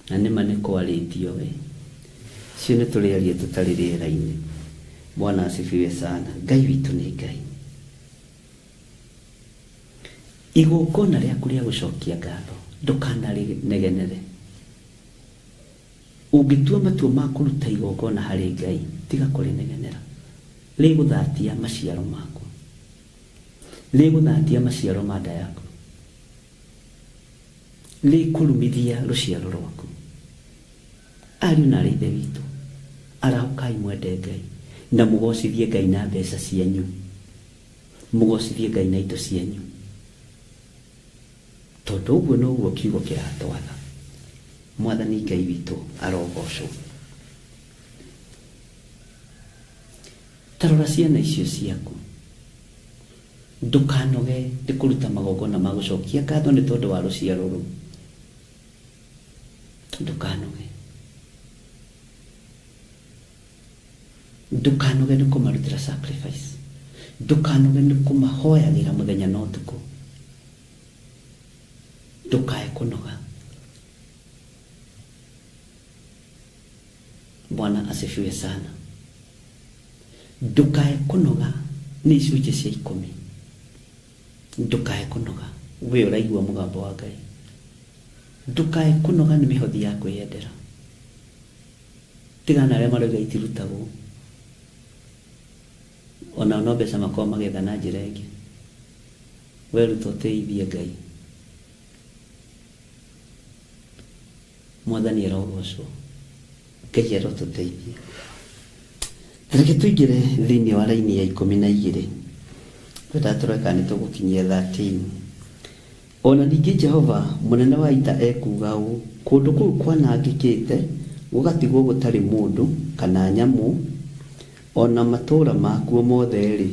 Na nĩma nĩ kwarĩtio we. Cio nĩ tũrĩaria tũtarĩ rĩera-inĩ. Bwana asifiwe sana. Ngai witũ nĩ Ngai. Igongona rĩaku rĩa gũcokia ngatho ndũkanarĩnegenere. Ũngĩtua matua ma kũruta igongona harĩ Ngai, tiga kũrĩnegenera. Rĩgũthatia maciaro maku. Rĩgũthatia maciaro ma nda yaku. Rĩkũrumithia rũciaro rwaku. Ariũ na aarĩ a Ithe witũ, arahũkai mwende Ngai, na mũgoocithie Ngai na mbeca cianyu. Mũgoocithie Ngai na indo cianyu, tondũ ũguo noguo kiugo kĩratwatha. Mwathani Ngai witũ arogoocwo. Ta rora ciana icio ciaku. Ndũkanoge nĩ kũruta magongona ma gũcokia ngatho nĩ tondũ wa rũciaro rũu. Ndũkanoge. Ndũkanoge nĩ kũmarutĩra sacrifice. Ndũkanoge nĩ kũmahoyagĩra mũthenya na ũtukũ. Ndũkae kũnoga. Bwana asifiwe sana. Ndũkae kũnoga nĩ icunjĩ cia ikũmi. Ndũkae kũnoga. We ũraigua mũgambo wa Ngai. Ndũkae kũnoga nĩ mĩhothi ya kwĩyendera. Tigana na arĩa marauga itirutagwo. Onao no mbeca makoragwo magĩetha na njĩra ĩngĩ. We ruta ũtĩithie Ngai. Mwathani arogocwo. Ngai arotũteithia. Reke tũingĩre thĩinĩ wa raini ya 12. Twendaga tũrore kana nĩ tũgũkinyia 13. O na ningĩ Jehova Mũnene wa Ita ekuuga ũũ, Kũndũ kũu kwanangĩkĩte gũgatigwo gũtarĩ mũndũ kana nyamũ, O na matũũra makuo mothe-rĩ,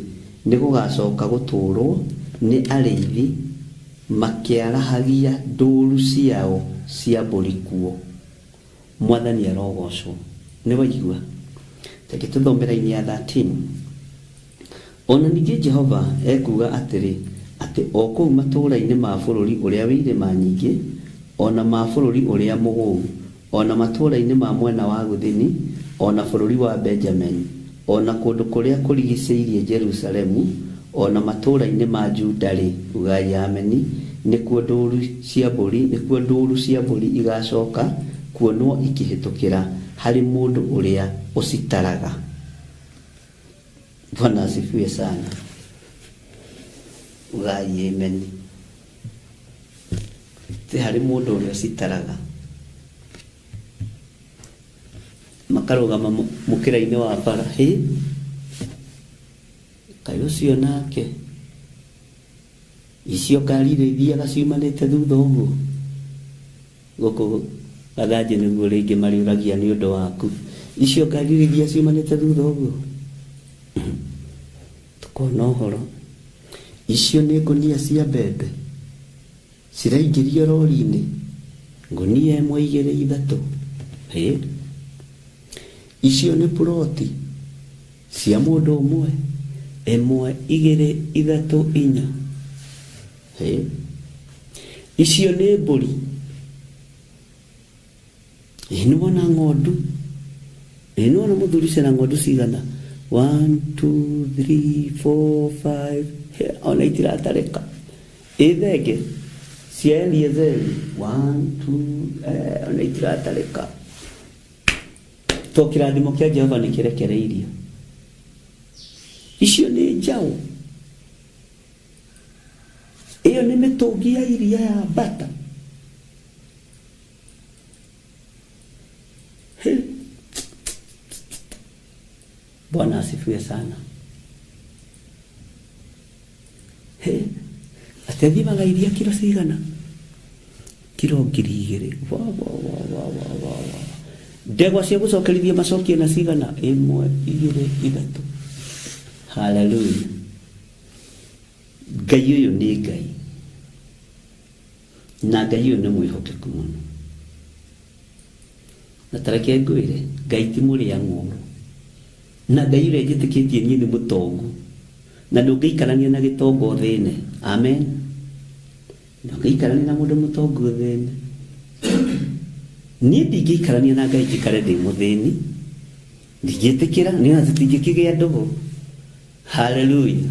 nĩgũgacoka gũtũũrũo nĩ arĩithi makĩarahagia ndũru ciao cia mbũri kuo. Mwathani arogocwo. Nĩ waigua? Reke tũthome raini ya 13. O na ningĩ Jehova ekuuga atĩrĩ, atĩ o kũu matũũra-inĩ ma bũrũri ũrĩa wĩ irĩma nyingĩ, o na ma bũrũri ũrĩa mũgũu, o na matũũra-inĩ ma mwena wa gũthini, o na bũrũri wa Benjamini, o na kũndũ kũrĩa kũrigicĩirie Jerusalemu, o na matũũra-inĩ ma Juda-rĩ, ugai Ameni, nĩkuo ndũũru cia mbũri, nĩkuo ndũũru cia mbũri igacoka kuonwo ikĩhĩtũkĩra harĩ mũndũ ũrĩa ũcitaraga. Bwana asifiwe sana. Ugai ameni. Ti harĩ mũndũ ũrĩa ũcitaraga. Makarũgama mũkĩra-inĩ wa bara. Hĩ! Kaĩ ũcio nake. Icio ngari iria ithiaga ciumanĩte thutha ũguo. Gũkũ Gathanjĩ nĩguo rĩngĩ marĩũragia nĩ ũndũ waku. Icio ngari iria ithiaga ciumanĩte thutha ũguo. Tũkona ũhoro. Icio nĩ ngũnia cia mbembe ciraingĩrio rori-inĩ. Ngũnia ĩmwe, igĩrĩ, ithatũ. Hĩ! Icio nĩ puroti cia mũndũ ũmwe? Ĩmwe, igĩrĩ, ithatũ, inya. Hĩ! Icio nĩ mbũri. Ĩ nĩ wona ng'ondu? Ĩ nĩ wona mũthuri ũcio na ng'ondu cigana? One, two, three, four, five. Hĩ, ona itiratarĩka. Ĩ thenge cia Eliezeri? One, two, eh, ona itiratarĩka. To kĩrathimo kĩa Jehova nĩ kĩrekereirio. Icio nĩ njaũ. Ĩyo nĩ mĩtũngi ya iria ya mbata. He. Bwana asifiwe sana. He. Atĩ athimaga iria kiro cigana? Kiro 2000. Wa, wa, wa, wa, wa, wa, wa. Ndegwa cia gũcokerithia macokio na cigana? Ĩmwe, igĩrĩ, ithatũ. Haleluya. Ngai ũyũ nĩ Ngai. Na Ngai ũyũ nĩ mwĩhokeku mũno. Na ta reke ngwĩre, Ngai ti mũrĩa ng'ũũrũ. Na Ngai ũrĩa njĩtĩkĩtie niĩ nĩ mũtongu. Na ndũngĩikarania na gĩtonga ũthĩne. Amen. Ndũngĩikarania na mũndũ mũtongu ũthĩne. Niĩ ndingĩikarania na Ngai njikare ndĩ mũthĩni. Ndingĩtĩkĩra, nĩ ona tũtingĩkĩgĩa ndũgũ. Haleluya.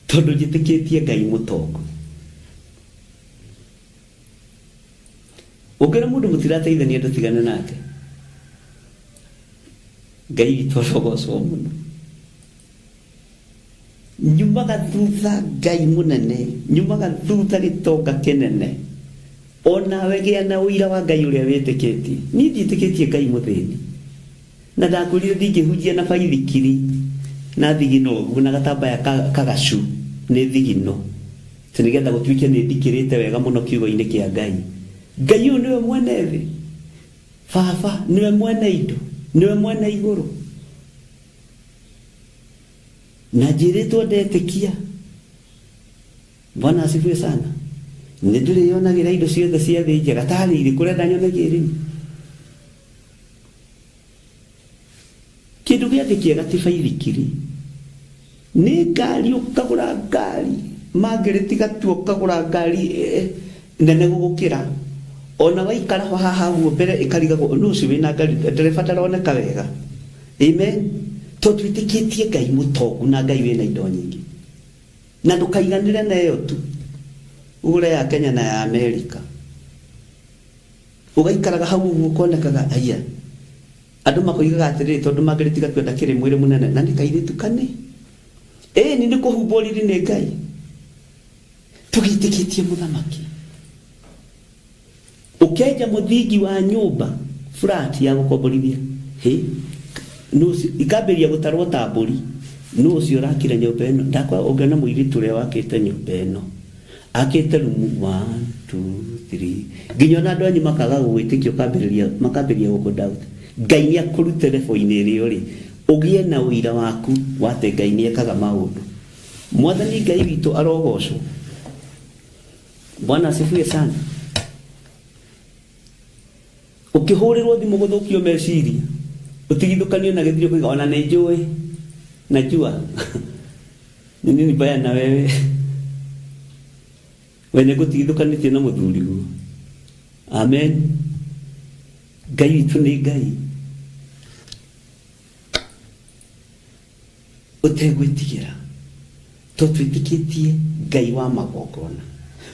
Tondũ njĩtĩkĩtie Ngai mũtongu. Ũngĩona mũndũ mũtirateithania ndũtigane nake. Ngai witũ arogocwo mũno. Nyumaga thutha Ngai mũnene, nyumaga thutha gĩtonga kĩnene. Onawe gĩa na ũira wa Ngai ũrĩa wĩtĩkĩtie. Niĩ ndiĩtĩkĩtie Ngai mũthĩni. Na ndakwĩrire ndingĩhunjia na baithikiri na thigino ũguo na gatambaya kagacu nĩ thigino. Atĩ nĩgetha gũtuĩke nĩ ndikĩrĩte wega mũno kiugo-inĩ kĩa Ngai. Ngai ũyũ nĩwe mwene thĩ. Baba nĩwe mwene indo, nĩwe mwene igũrũ. Na njĩrĩtwo ndetĩkia. Bwana asifiwe sana. Nĩ ndĩrĩyonagĩra indo ciothe cia thĩ njega tarĩ irĩkũ ũrenda nyone kĩrĩu? Kĩndũ gĩa thĩ kĩega ti baithikiri. Nĩ ngari ũkagũra ngari mangĩrĩti gatua ũkagũra ngari eh, nene gũgũkĩra. Ona waikara ho haha ũguo mbere ĩkarigagwo nũ ũcio wĩna ngari ndereba ndaroneka wega. Amen. Tondũ twĩtĩkĩtie Ngai mũtongu na Ngai wĩna indo nyingĩ. Na ndũkaiganĩre na ĩyo tu. Ũgũre ya Kenya na ya Amerika. Ũgaikaraga hau ũguo ũkonekaga aya. Andũ makoigaga atĩrĩrĩ tondũ Margaret Gatua ndakĩrĩ mwĩrĩ mũnene na nĩ kairĩtu kani. Ĩni nĩ kũhumbwo riri nĩ Ngai. Tũgĩtĩkĩtie mũthamaki. Ũkenja mũthingi wa nyũmba flat ya gũkomborithia. Hĩ, nũ ũcio ikambĩrĩria gũtarwo ta mbũri. Nũ ũcio ũrakire nyũmba ĩno? Ndakwa ũngĩona mũirĩtu ũrĩa wakĩte nyũmba ĩno. Akĩte rumu one, two, three. Nginya ona andũ anyu makaga gũgwĩtĩkia ũkambĩrĩria makambĩrĩria gũkũ doubt. Ngai nĩ akũrute level-inĩ ĩrĩa ũrĩ. Ũgĩe na ũira waku wa atĩ Ngai nĩ ekaga maũndũ. Mwathani Ngai witũ arogocwo. Bwana asifiwe sana. Ũkĩhũrĩrwo thimũ gũthũkio meciria, ũtigithũkanio na gĩthiĩ ũkoiga ona nĩ njũĩ, najua ni nini mbaya na wewe we nĩ ngũtigithũkanĩtie na mũthuriguo. Amen. Ngai witũ nĩ Ngai ũtegwĩtigĩra to twĩtĩkĩtie Ngai wa magongona.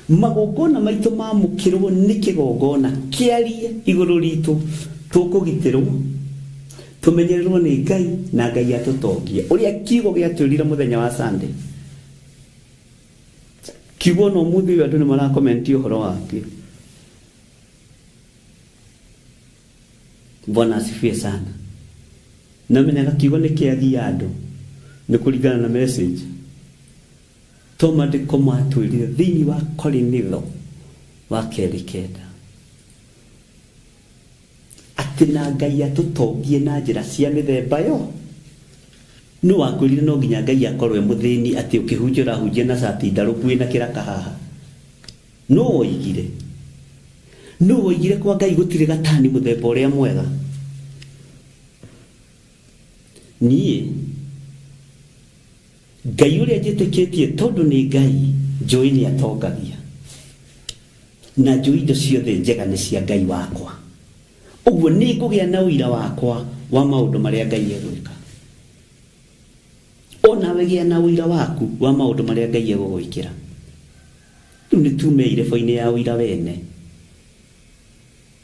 Magongona maitũ mamũkĩrwo nĩ kĩgongona kĩarie igũrũ ritũ, tũkũgitĩrwo, tũmenyererwo nĩ Ngai na Ngai atũtongie. Ũrĩa kiugo gĩatwĩrire mũthenya wa Sunday. Kiugo ona ũmũthĩ ũyũ andũ nĩ marakomenti ũhoro wakĩo. Bwana asifiwe sana. Na menyaga kiugo nĩ kĩagia andũ nĩ kũringana na message. To maandĩko matwĩrire thĩinĩ wa Korinitho wa kerĩ kenda atĩ na Ngai atũtongie na njĩra cia mĩthemba yo. Nũ wakwĩrire no nginya Ngai akorwo e mũthĩni atĩ ũkĩhunjia ũrahunjia na cati ndarũku wĩna kĩraka haha? Nũ woigire? Nũ woigire kwa Ngai gũtirĩ gatani mũthemba ũrĩa mwega? Niĩ Ngai ũrĩa njĩtĩkĩtie tondũ nĩ Ngai njũĩ nĩ atongagia na njũĩ indo ciothe njega nĩ cia Ngai wakwa. Ũguo nĩ ngũgĩa na ũira wakwa wa maũndũ marĩa Ngai egwĩka. O nawe gĩa na ũira waku wa maũndũ marĩa Ngai egũgwĩkĩra. Rĩu nĩ tume irebo-inĩ ya ũira wene.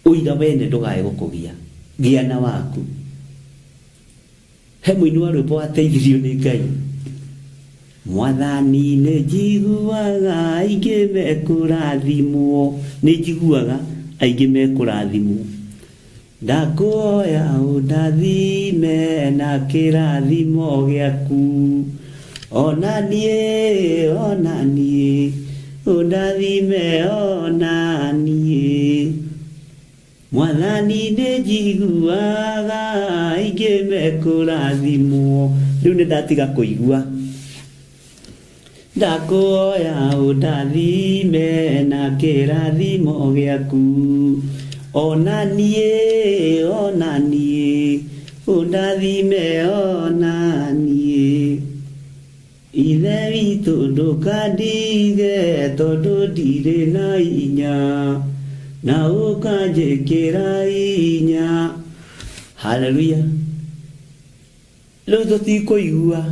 Ũira wene ndũgae gũkũgia. Gĩa na waku. He mũini wa rwĩmbo wateithirio nĩ Ngai. Mwathani nĩ njiguaga aingĩ mekũrathimwo. Nĩ njiguaga aingĩ mekũrathimwo. Ndakũhoya ũndathime na kĩrathimo gĩaku. Ona niĩ, ona niĩ, ũndathime ona niĩ. Mwathani nĩ njiguaga aingĩ mekũrathimwo. Rĩu nĩ ndatiga kũigua. Ndakũhoya ũndathime na kĩrathimo gĩaku. Ona niĩ, ona niĩ, ũndathime ona niĩ. Ithe witũ ndũkandige tondũ ndirĩ na inya, na ũkanjĩkĩra inya. Haleluya. Rĩu tũtikũigua.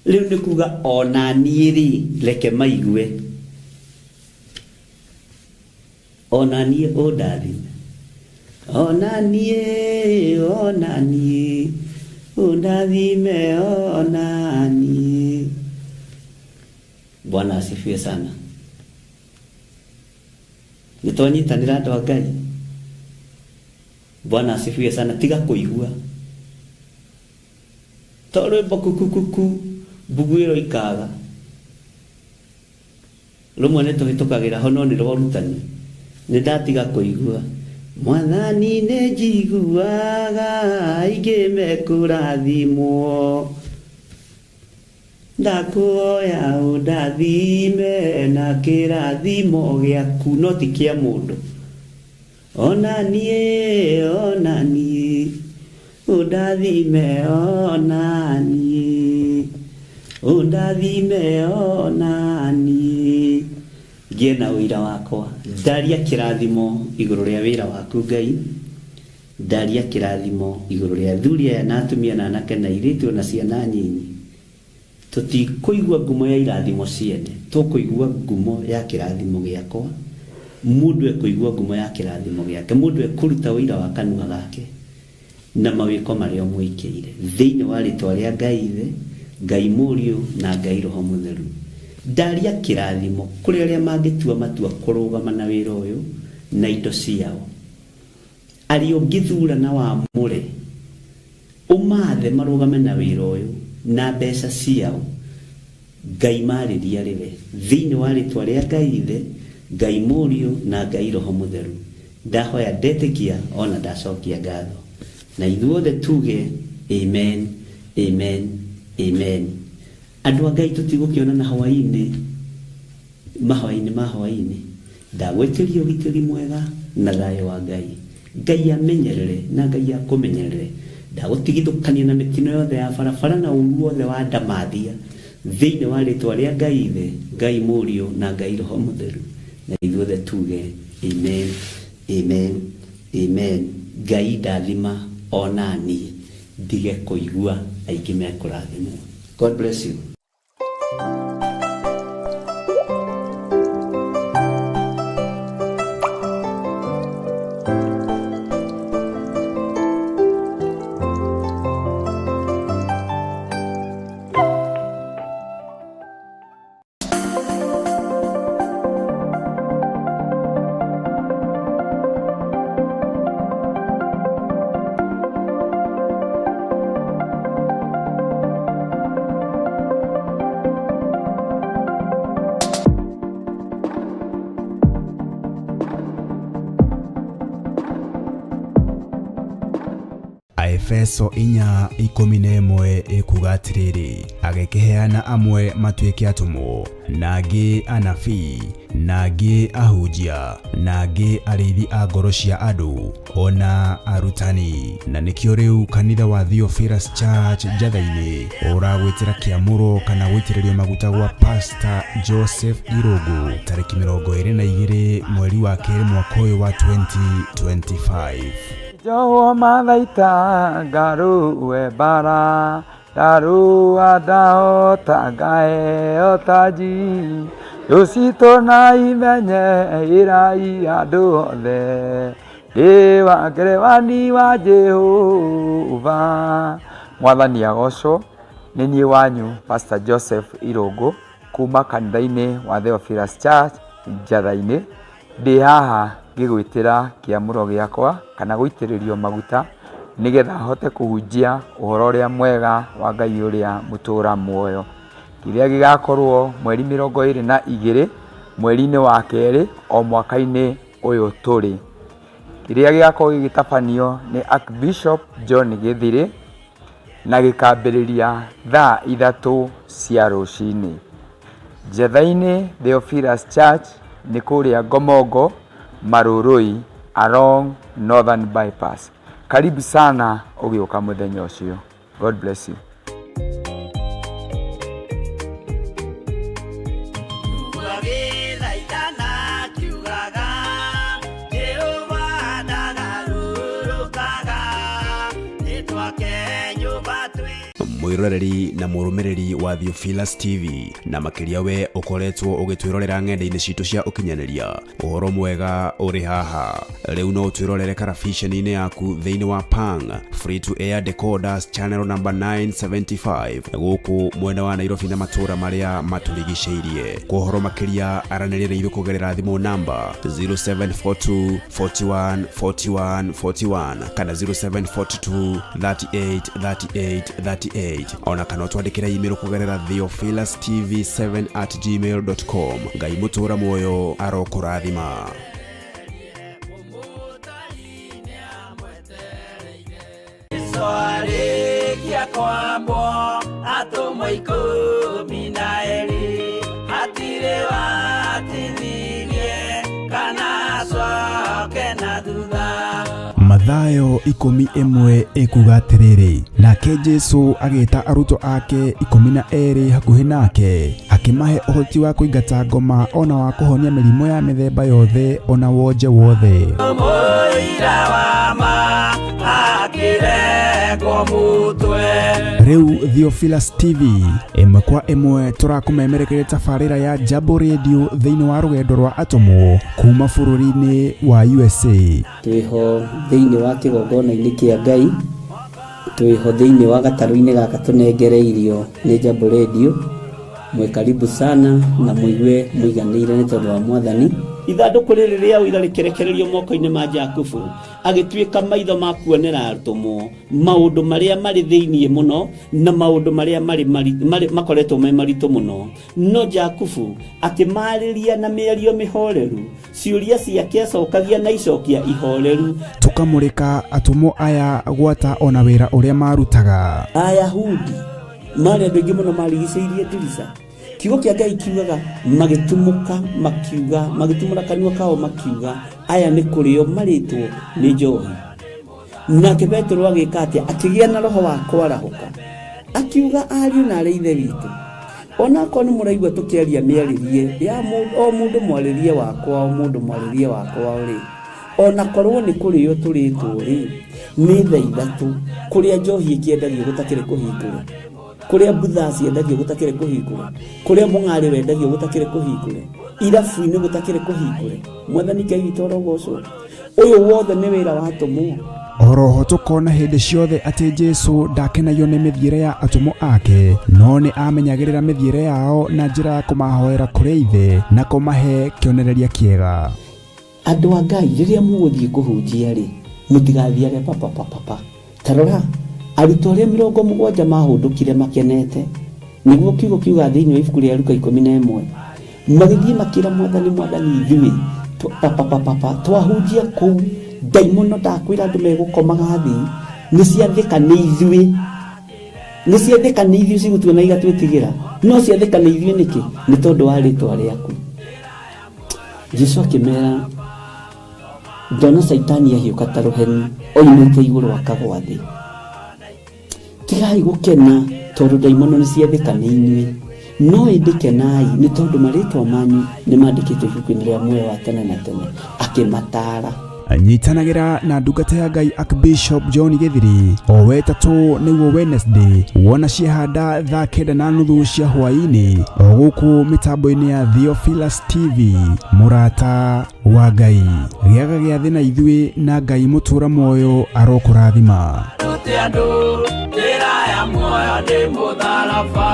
Rĩu nĩ kuga ona niĩ rĩ, reke maigue. Ona niĩ ũndathime. Ona niĩ, ona niĩ, ũndathime ona niĩ. Bwana asifiwe sana. Nĩ twanyitanĩra andũ a Ngai. Bwana asifiwe sana. Tiga kũigua. To rwĩmbo kukukuku mbugu ĩro ikaga. Rũmwe nĩ tũhĩtũkagĩra ho no nĩ rwa ũrutani. Nĩ ndatiga kũigua. Mwathani nĩ njiguaga aingĩ mekũrathimwo. Ndakũhoya ũndathime na kĩrathimo gĩaku no ti kĩa mũndũ. Ona niĩ, ona niĩ, ũndathime ona niĩ, ũndathime ona niĩ, ngĩe na ũira wakwa. Ndaria kĩrathimo igũrũ rĩa wĩra waku Ngai, ndaria kĩrathimo igũrũ rĩa athuri aya na atumia na anake na airĩtu ona ciana nyinyi. Tũtikũigua ngumo ya irathimo ciene, tũkũigua ngumo ya kĩrathimo gĩakwa. Mũndũ ekũigua ngumo ya kĩrathimo gĩake, mũndũ ekũruta ũira wa kanua gake na mawĩko marĩa ũmwĩkĩire. Thĩinĩ wa rĩtwa rĩa Ngai Ithe, Ngai Mũriũ na Ngai Roho Mũtheru, ndaria kĩrathimo kũrĩ arĩa mangĩtua matua kũrũgama na wĩra ũyũ na indo ciao. Arĩa ũngĩthura na wamũre, ũmaathe marũgame na wĩra ũyũ na mbeca ciao, Ngai marĩrie arĩ we. Thĩinĩ wa rĩtwa rĩa Ngai Ithe, Ngai Mũriũ na Ngai Roho Mũtheru, ndahoya ndetĩkia o na ndacokia ngatho. Na ithuothe tuge. Amen, amen, amen. Andũ a Ngai, tũtigũkĩonana hwaĩ-inĩ, mahwaĩ-inĩ ma hwaĩ-inĩ. Ndagwĩtĩria ũgitĩri mwega na thayũ wa Ngai. Ngai amenyerere na Ngai akũmenyerere. Ndagũtigithũkania na mĩtino yothe ya barabara na ũru wothe wa ndamathia, thĩinĩ wa rĩtwa rĩa Ngai Ithe, Ngai Mũriũ na Ngai Roho Mũtheru. Na ithuothe tuge amen, amen, amen. Ngai ndathima ona niĩ ndige kũigua aingĩ mekũrathimwo. God bless you. Aefeso 4:11 ĩkuga atĩrĩrĩ, agĩkĩheana amwe matuĩke atũmwo, na angĩ anabii, na angĩ ahunjia, na angĩ arĩithi a ngoro cia andũ, ona arutani. Na nĩkĩo rĩu kanitha wa Theophilus Church Njatha-inĩ ũragwĩtĩra kĩamũro kana gũitĩrĩrio maguta gwa Pastor Joseph Irũngũ tarĩki 22 mweri wa kerĩ mwaka ũyũ wa 2025. Njohwo mathaita ngarũe mbara, ndarũa ndahota ngaheo taji, thũ citũ na imenye ĩrai andũ othe, ndĩ wa ngerewani wa Jehova. Mwathani agocwo. Nĩ niĩ wanyu Pastor Joseph Irũngũ kuma kanitha-inĩ wa Theophilus Church Njatha-inĩ. Ndĩ haha ngĩgwĩtĩra kĩamũro gĩakwa kana gũitĩrĩrio maguta nĩgetha hote kũhunjia ũhoro ũrĩa mwega wa Ngai ũrĩa mũtũra muoyo. Kĩrĩa gĩgakorwo mweri 22 mweri-inĩ wa kerĩ o mwaka-inĩ ũyũ tũrĩ. Kĩrĩa gĩgakorwo gĩgĩtabanio nĩ Archbishop John Gĩthirĩ na gĩkambĩrĩria thaa 3 cia rũcinĩ. Njatha-inĩ Theophilus Church nĩ kũrĩa Ngomongo, Marurui, along Northern Bypass. Karibu sana ũgĩũka mũthenya ũcio. God bless you. Mwiroreri na mũrũmĩrĩri wa Theophilus TV, na makĩria we ũkoretwo ũgĩtwĩrorera ng'enda-inĩ citũ cia ũkinyanĩria, ũhoro mwega ũrĩ haha. Rĩu no ũtwĩrorere karabiceni-inĩ yaku thĩinĩ wa Pang Free to Air Decoders channel number 975 gũkũ mwena wa Nairobi na matũũra marĩa matũrigicĩirie. Kwa ũhoro makĩria aranĩria na ithuĩ kũgerera thimũ namba 0742 41 41 41 kana 0742 38 38 38, ona kana ũtwandĩkĩre email kũgerera theophilustv7@gmail.com. Ngai mũtũra muoyo arokũrathima. Arĩkia kwambwo atũmwo 12, hatirĩ watithirie kana acoke na thutha. Mathayo 11 ĩkuga atĩrĩrĩ, nake Jesu agĩta arutwo ake 12 hakuhĩ nake, akĩmahe ũhoti wa kũingata ngoma ona wa kũhonia mĩrimũ ya mĩthemba yothe ona wonje wothe. Mũira wa ma akĩrekwo mũtwe. Rĩu Theophilus TV ĩmwe kwa ĩmwe tũrakũmemerekeria tabarĩra ya Jambo Radio thĩinĩ wa rũgendo rwa atũmwo kuma bũrũri-inĩ wa USA. Twĩho thĩinĩ wa kĩgongona-inĩ kĩa Ngai, twĩho thĩinĩ wa gatarũ-inĩ gaka tũnengereirio nĩ Jambo Radio. Mwĩ karibu sana na mũigue mũiganĩire nĩ tondũ wa Mwathani. Ithandũkũ rĩrĩ rĩa ũira rĩkĩrekererio moko-inĩ ma Jakubu, agĩtuĩka maitho ma kuonera atũmwo maũndũ marĩa marĩ thĩinĩ mũno na maũndũ marĩa marĩ makoretwo me maritũ mũno. No Jakubu akĩmarĩria na mĩario mĩhoreru, ciũria ciake acokagia na icokia ihoreru. Tũkamũrĩka atũmwo aya gwata ona wĩra ũrĩa marutaga. Ayahudi marĩ andũ aingĩ mũno marigicĩirie ndirica. Kiugo kĩa Ngai kiugaga magĩtumũka makiuga, magĩtumũra kanua kao makiuga, aya nĩ kũrĩo marĩtwo nĩ njohi. Nake Petero agĩka atĩa? Akĩgĩa na roho wa kwarahũka, akiuga, ariũ na arĩ ithe witũ, onakorwo nĩ mũraigua tũkĩaria mĩarĩrie ya o mũndũ mwarĩrie wakwa, o mũndũ mwarĩrie wakwa rĩ, onakorwo nĩ kũrĩo tũrĩtwo rĩ, nĩ thaa ithatũ kũrĩa njohi ĩkĩendagio gũtakĩrĩ kũhingũre, kũrĩa mbutha ciendagio gũtakĩrĩ kũhingũre, kũrĩa mũng'arĩ wendagio gũtakĩrĩ kũhingũre, irabu-inĩ gũtakĩrĩ kũhingũre. Mwathani Ngai witũ arogocwo. Ũyũ wothe nĩ wĩra wa atũmwo. Oroho tũkona hĩndĩ ciothe atĩ Jesu ndakenagio nĩ mĩthiĩre ya atũmwo ake, no nĩ amenyagĩrĩra mĩthiĩre yao na njĩra ya kũmahoera kũrĩ Ithe na kũmahe kĩonereria kĩega. Andũ a Ngai, rĩrĩa mũgũthiĩ kũhunjia rĩ, mũtigathiage papapapapa. Ta rora, arutwo arĩa 70 mahũndũkire makenete, nĩguo kiugo kiuga thĩinĩ wa ibuku rĩa Luka 11, magĩthiĩ makĩra Mwathani, Mwathani, ithuĩ papapapapa twahunjia kũu, ndaimono ndakwĩra andũ megũkomaga thĩ, nĩ ciathĩka nĩ ithuĩ, nĩ ciathĩka nĩ ithuĩ cigũtuona igatwĩtigĩra, no ciathĩka nĩ ithuĩ nĩkĩ? Nĩ tondũ wa rĩtwa rĩaku. Jesu akĩmera, ndona Caitani ahiũka ta rũheni oimĩte igũrũ akagwa thĩ. Tigai gũkena tondũ ndaimono nĩ ciathĩka nĩ inyuĩ, no ĩndĩ kenai nĩ tondũ marĩtwa manyu nĩ mandĩkĩtwo ibuku-inĩ rĩa muoyo wa tene na tene. Akĩmataara. Nyitanagĩra na ndungata ya Ngai Archbishop John Gĩthiri o wetatũ nĩguo Wednesday, wona ciahanda thaa 9:30 cia hwaĩ-inĩ o gũkũ mĩtambo-inĩ ya Theophilus TV. Mũrata wa Ngai, gĩaga gĩathĩ na ithuĩ, na Ngai mũtũra muoyo arokũrathima. Rute andũ njĩra ya muoyo nĩ mũtharaba.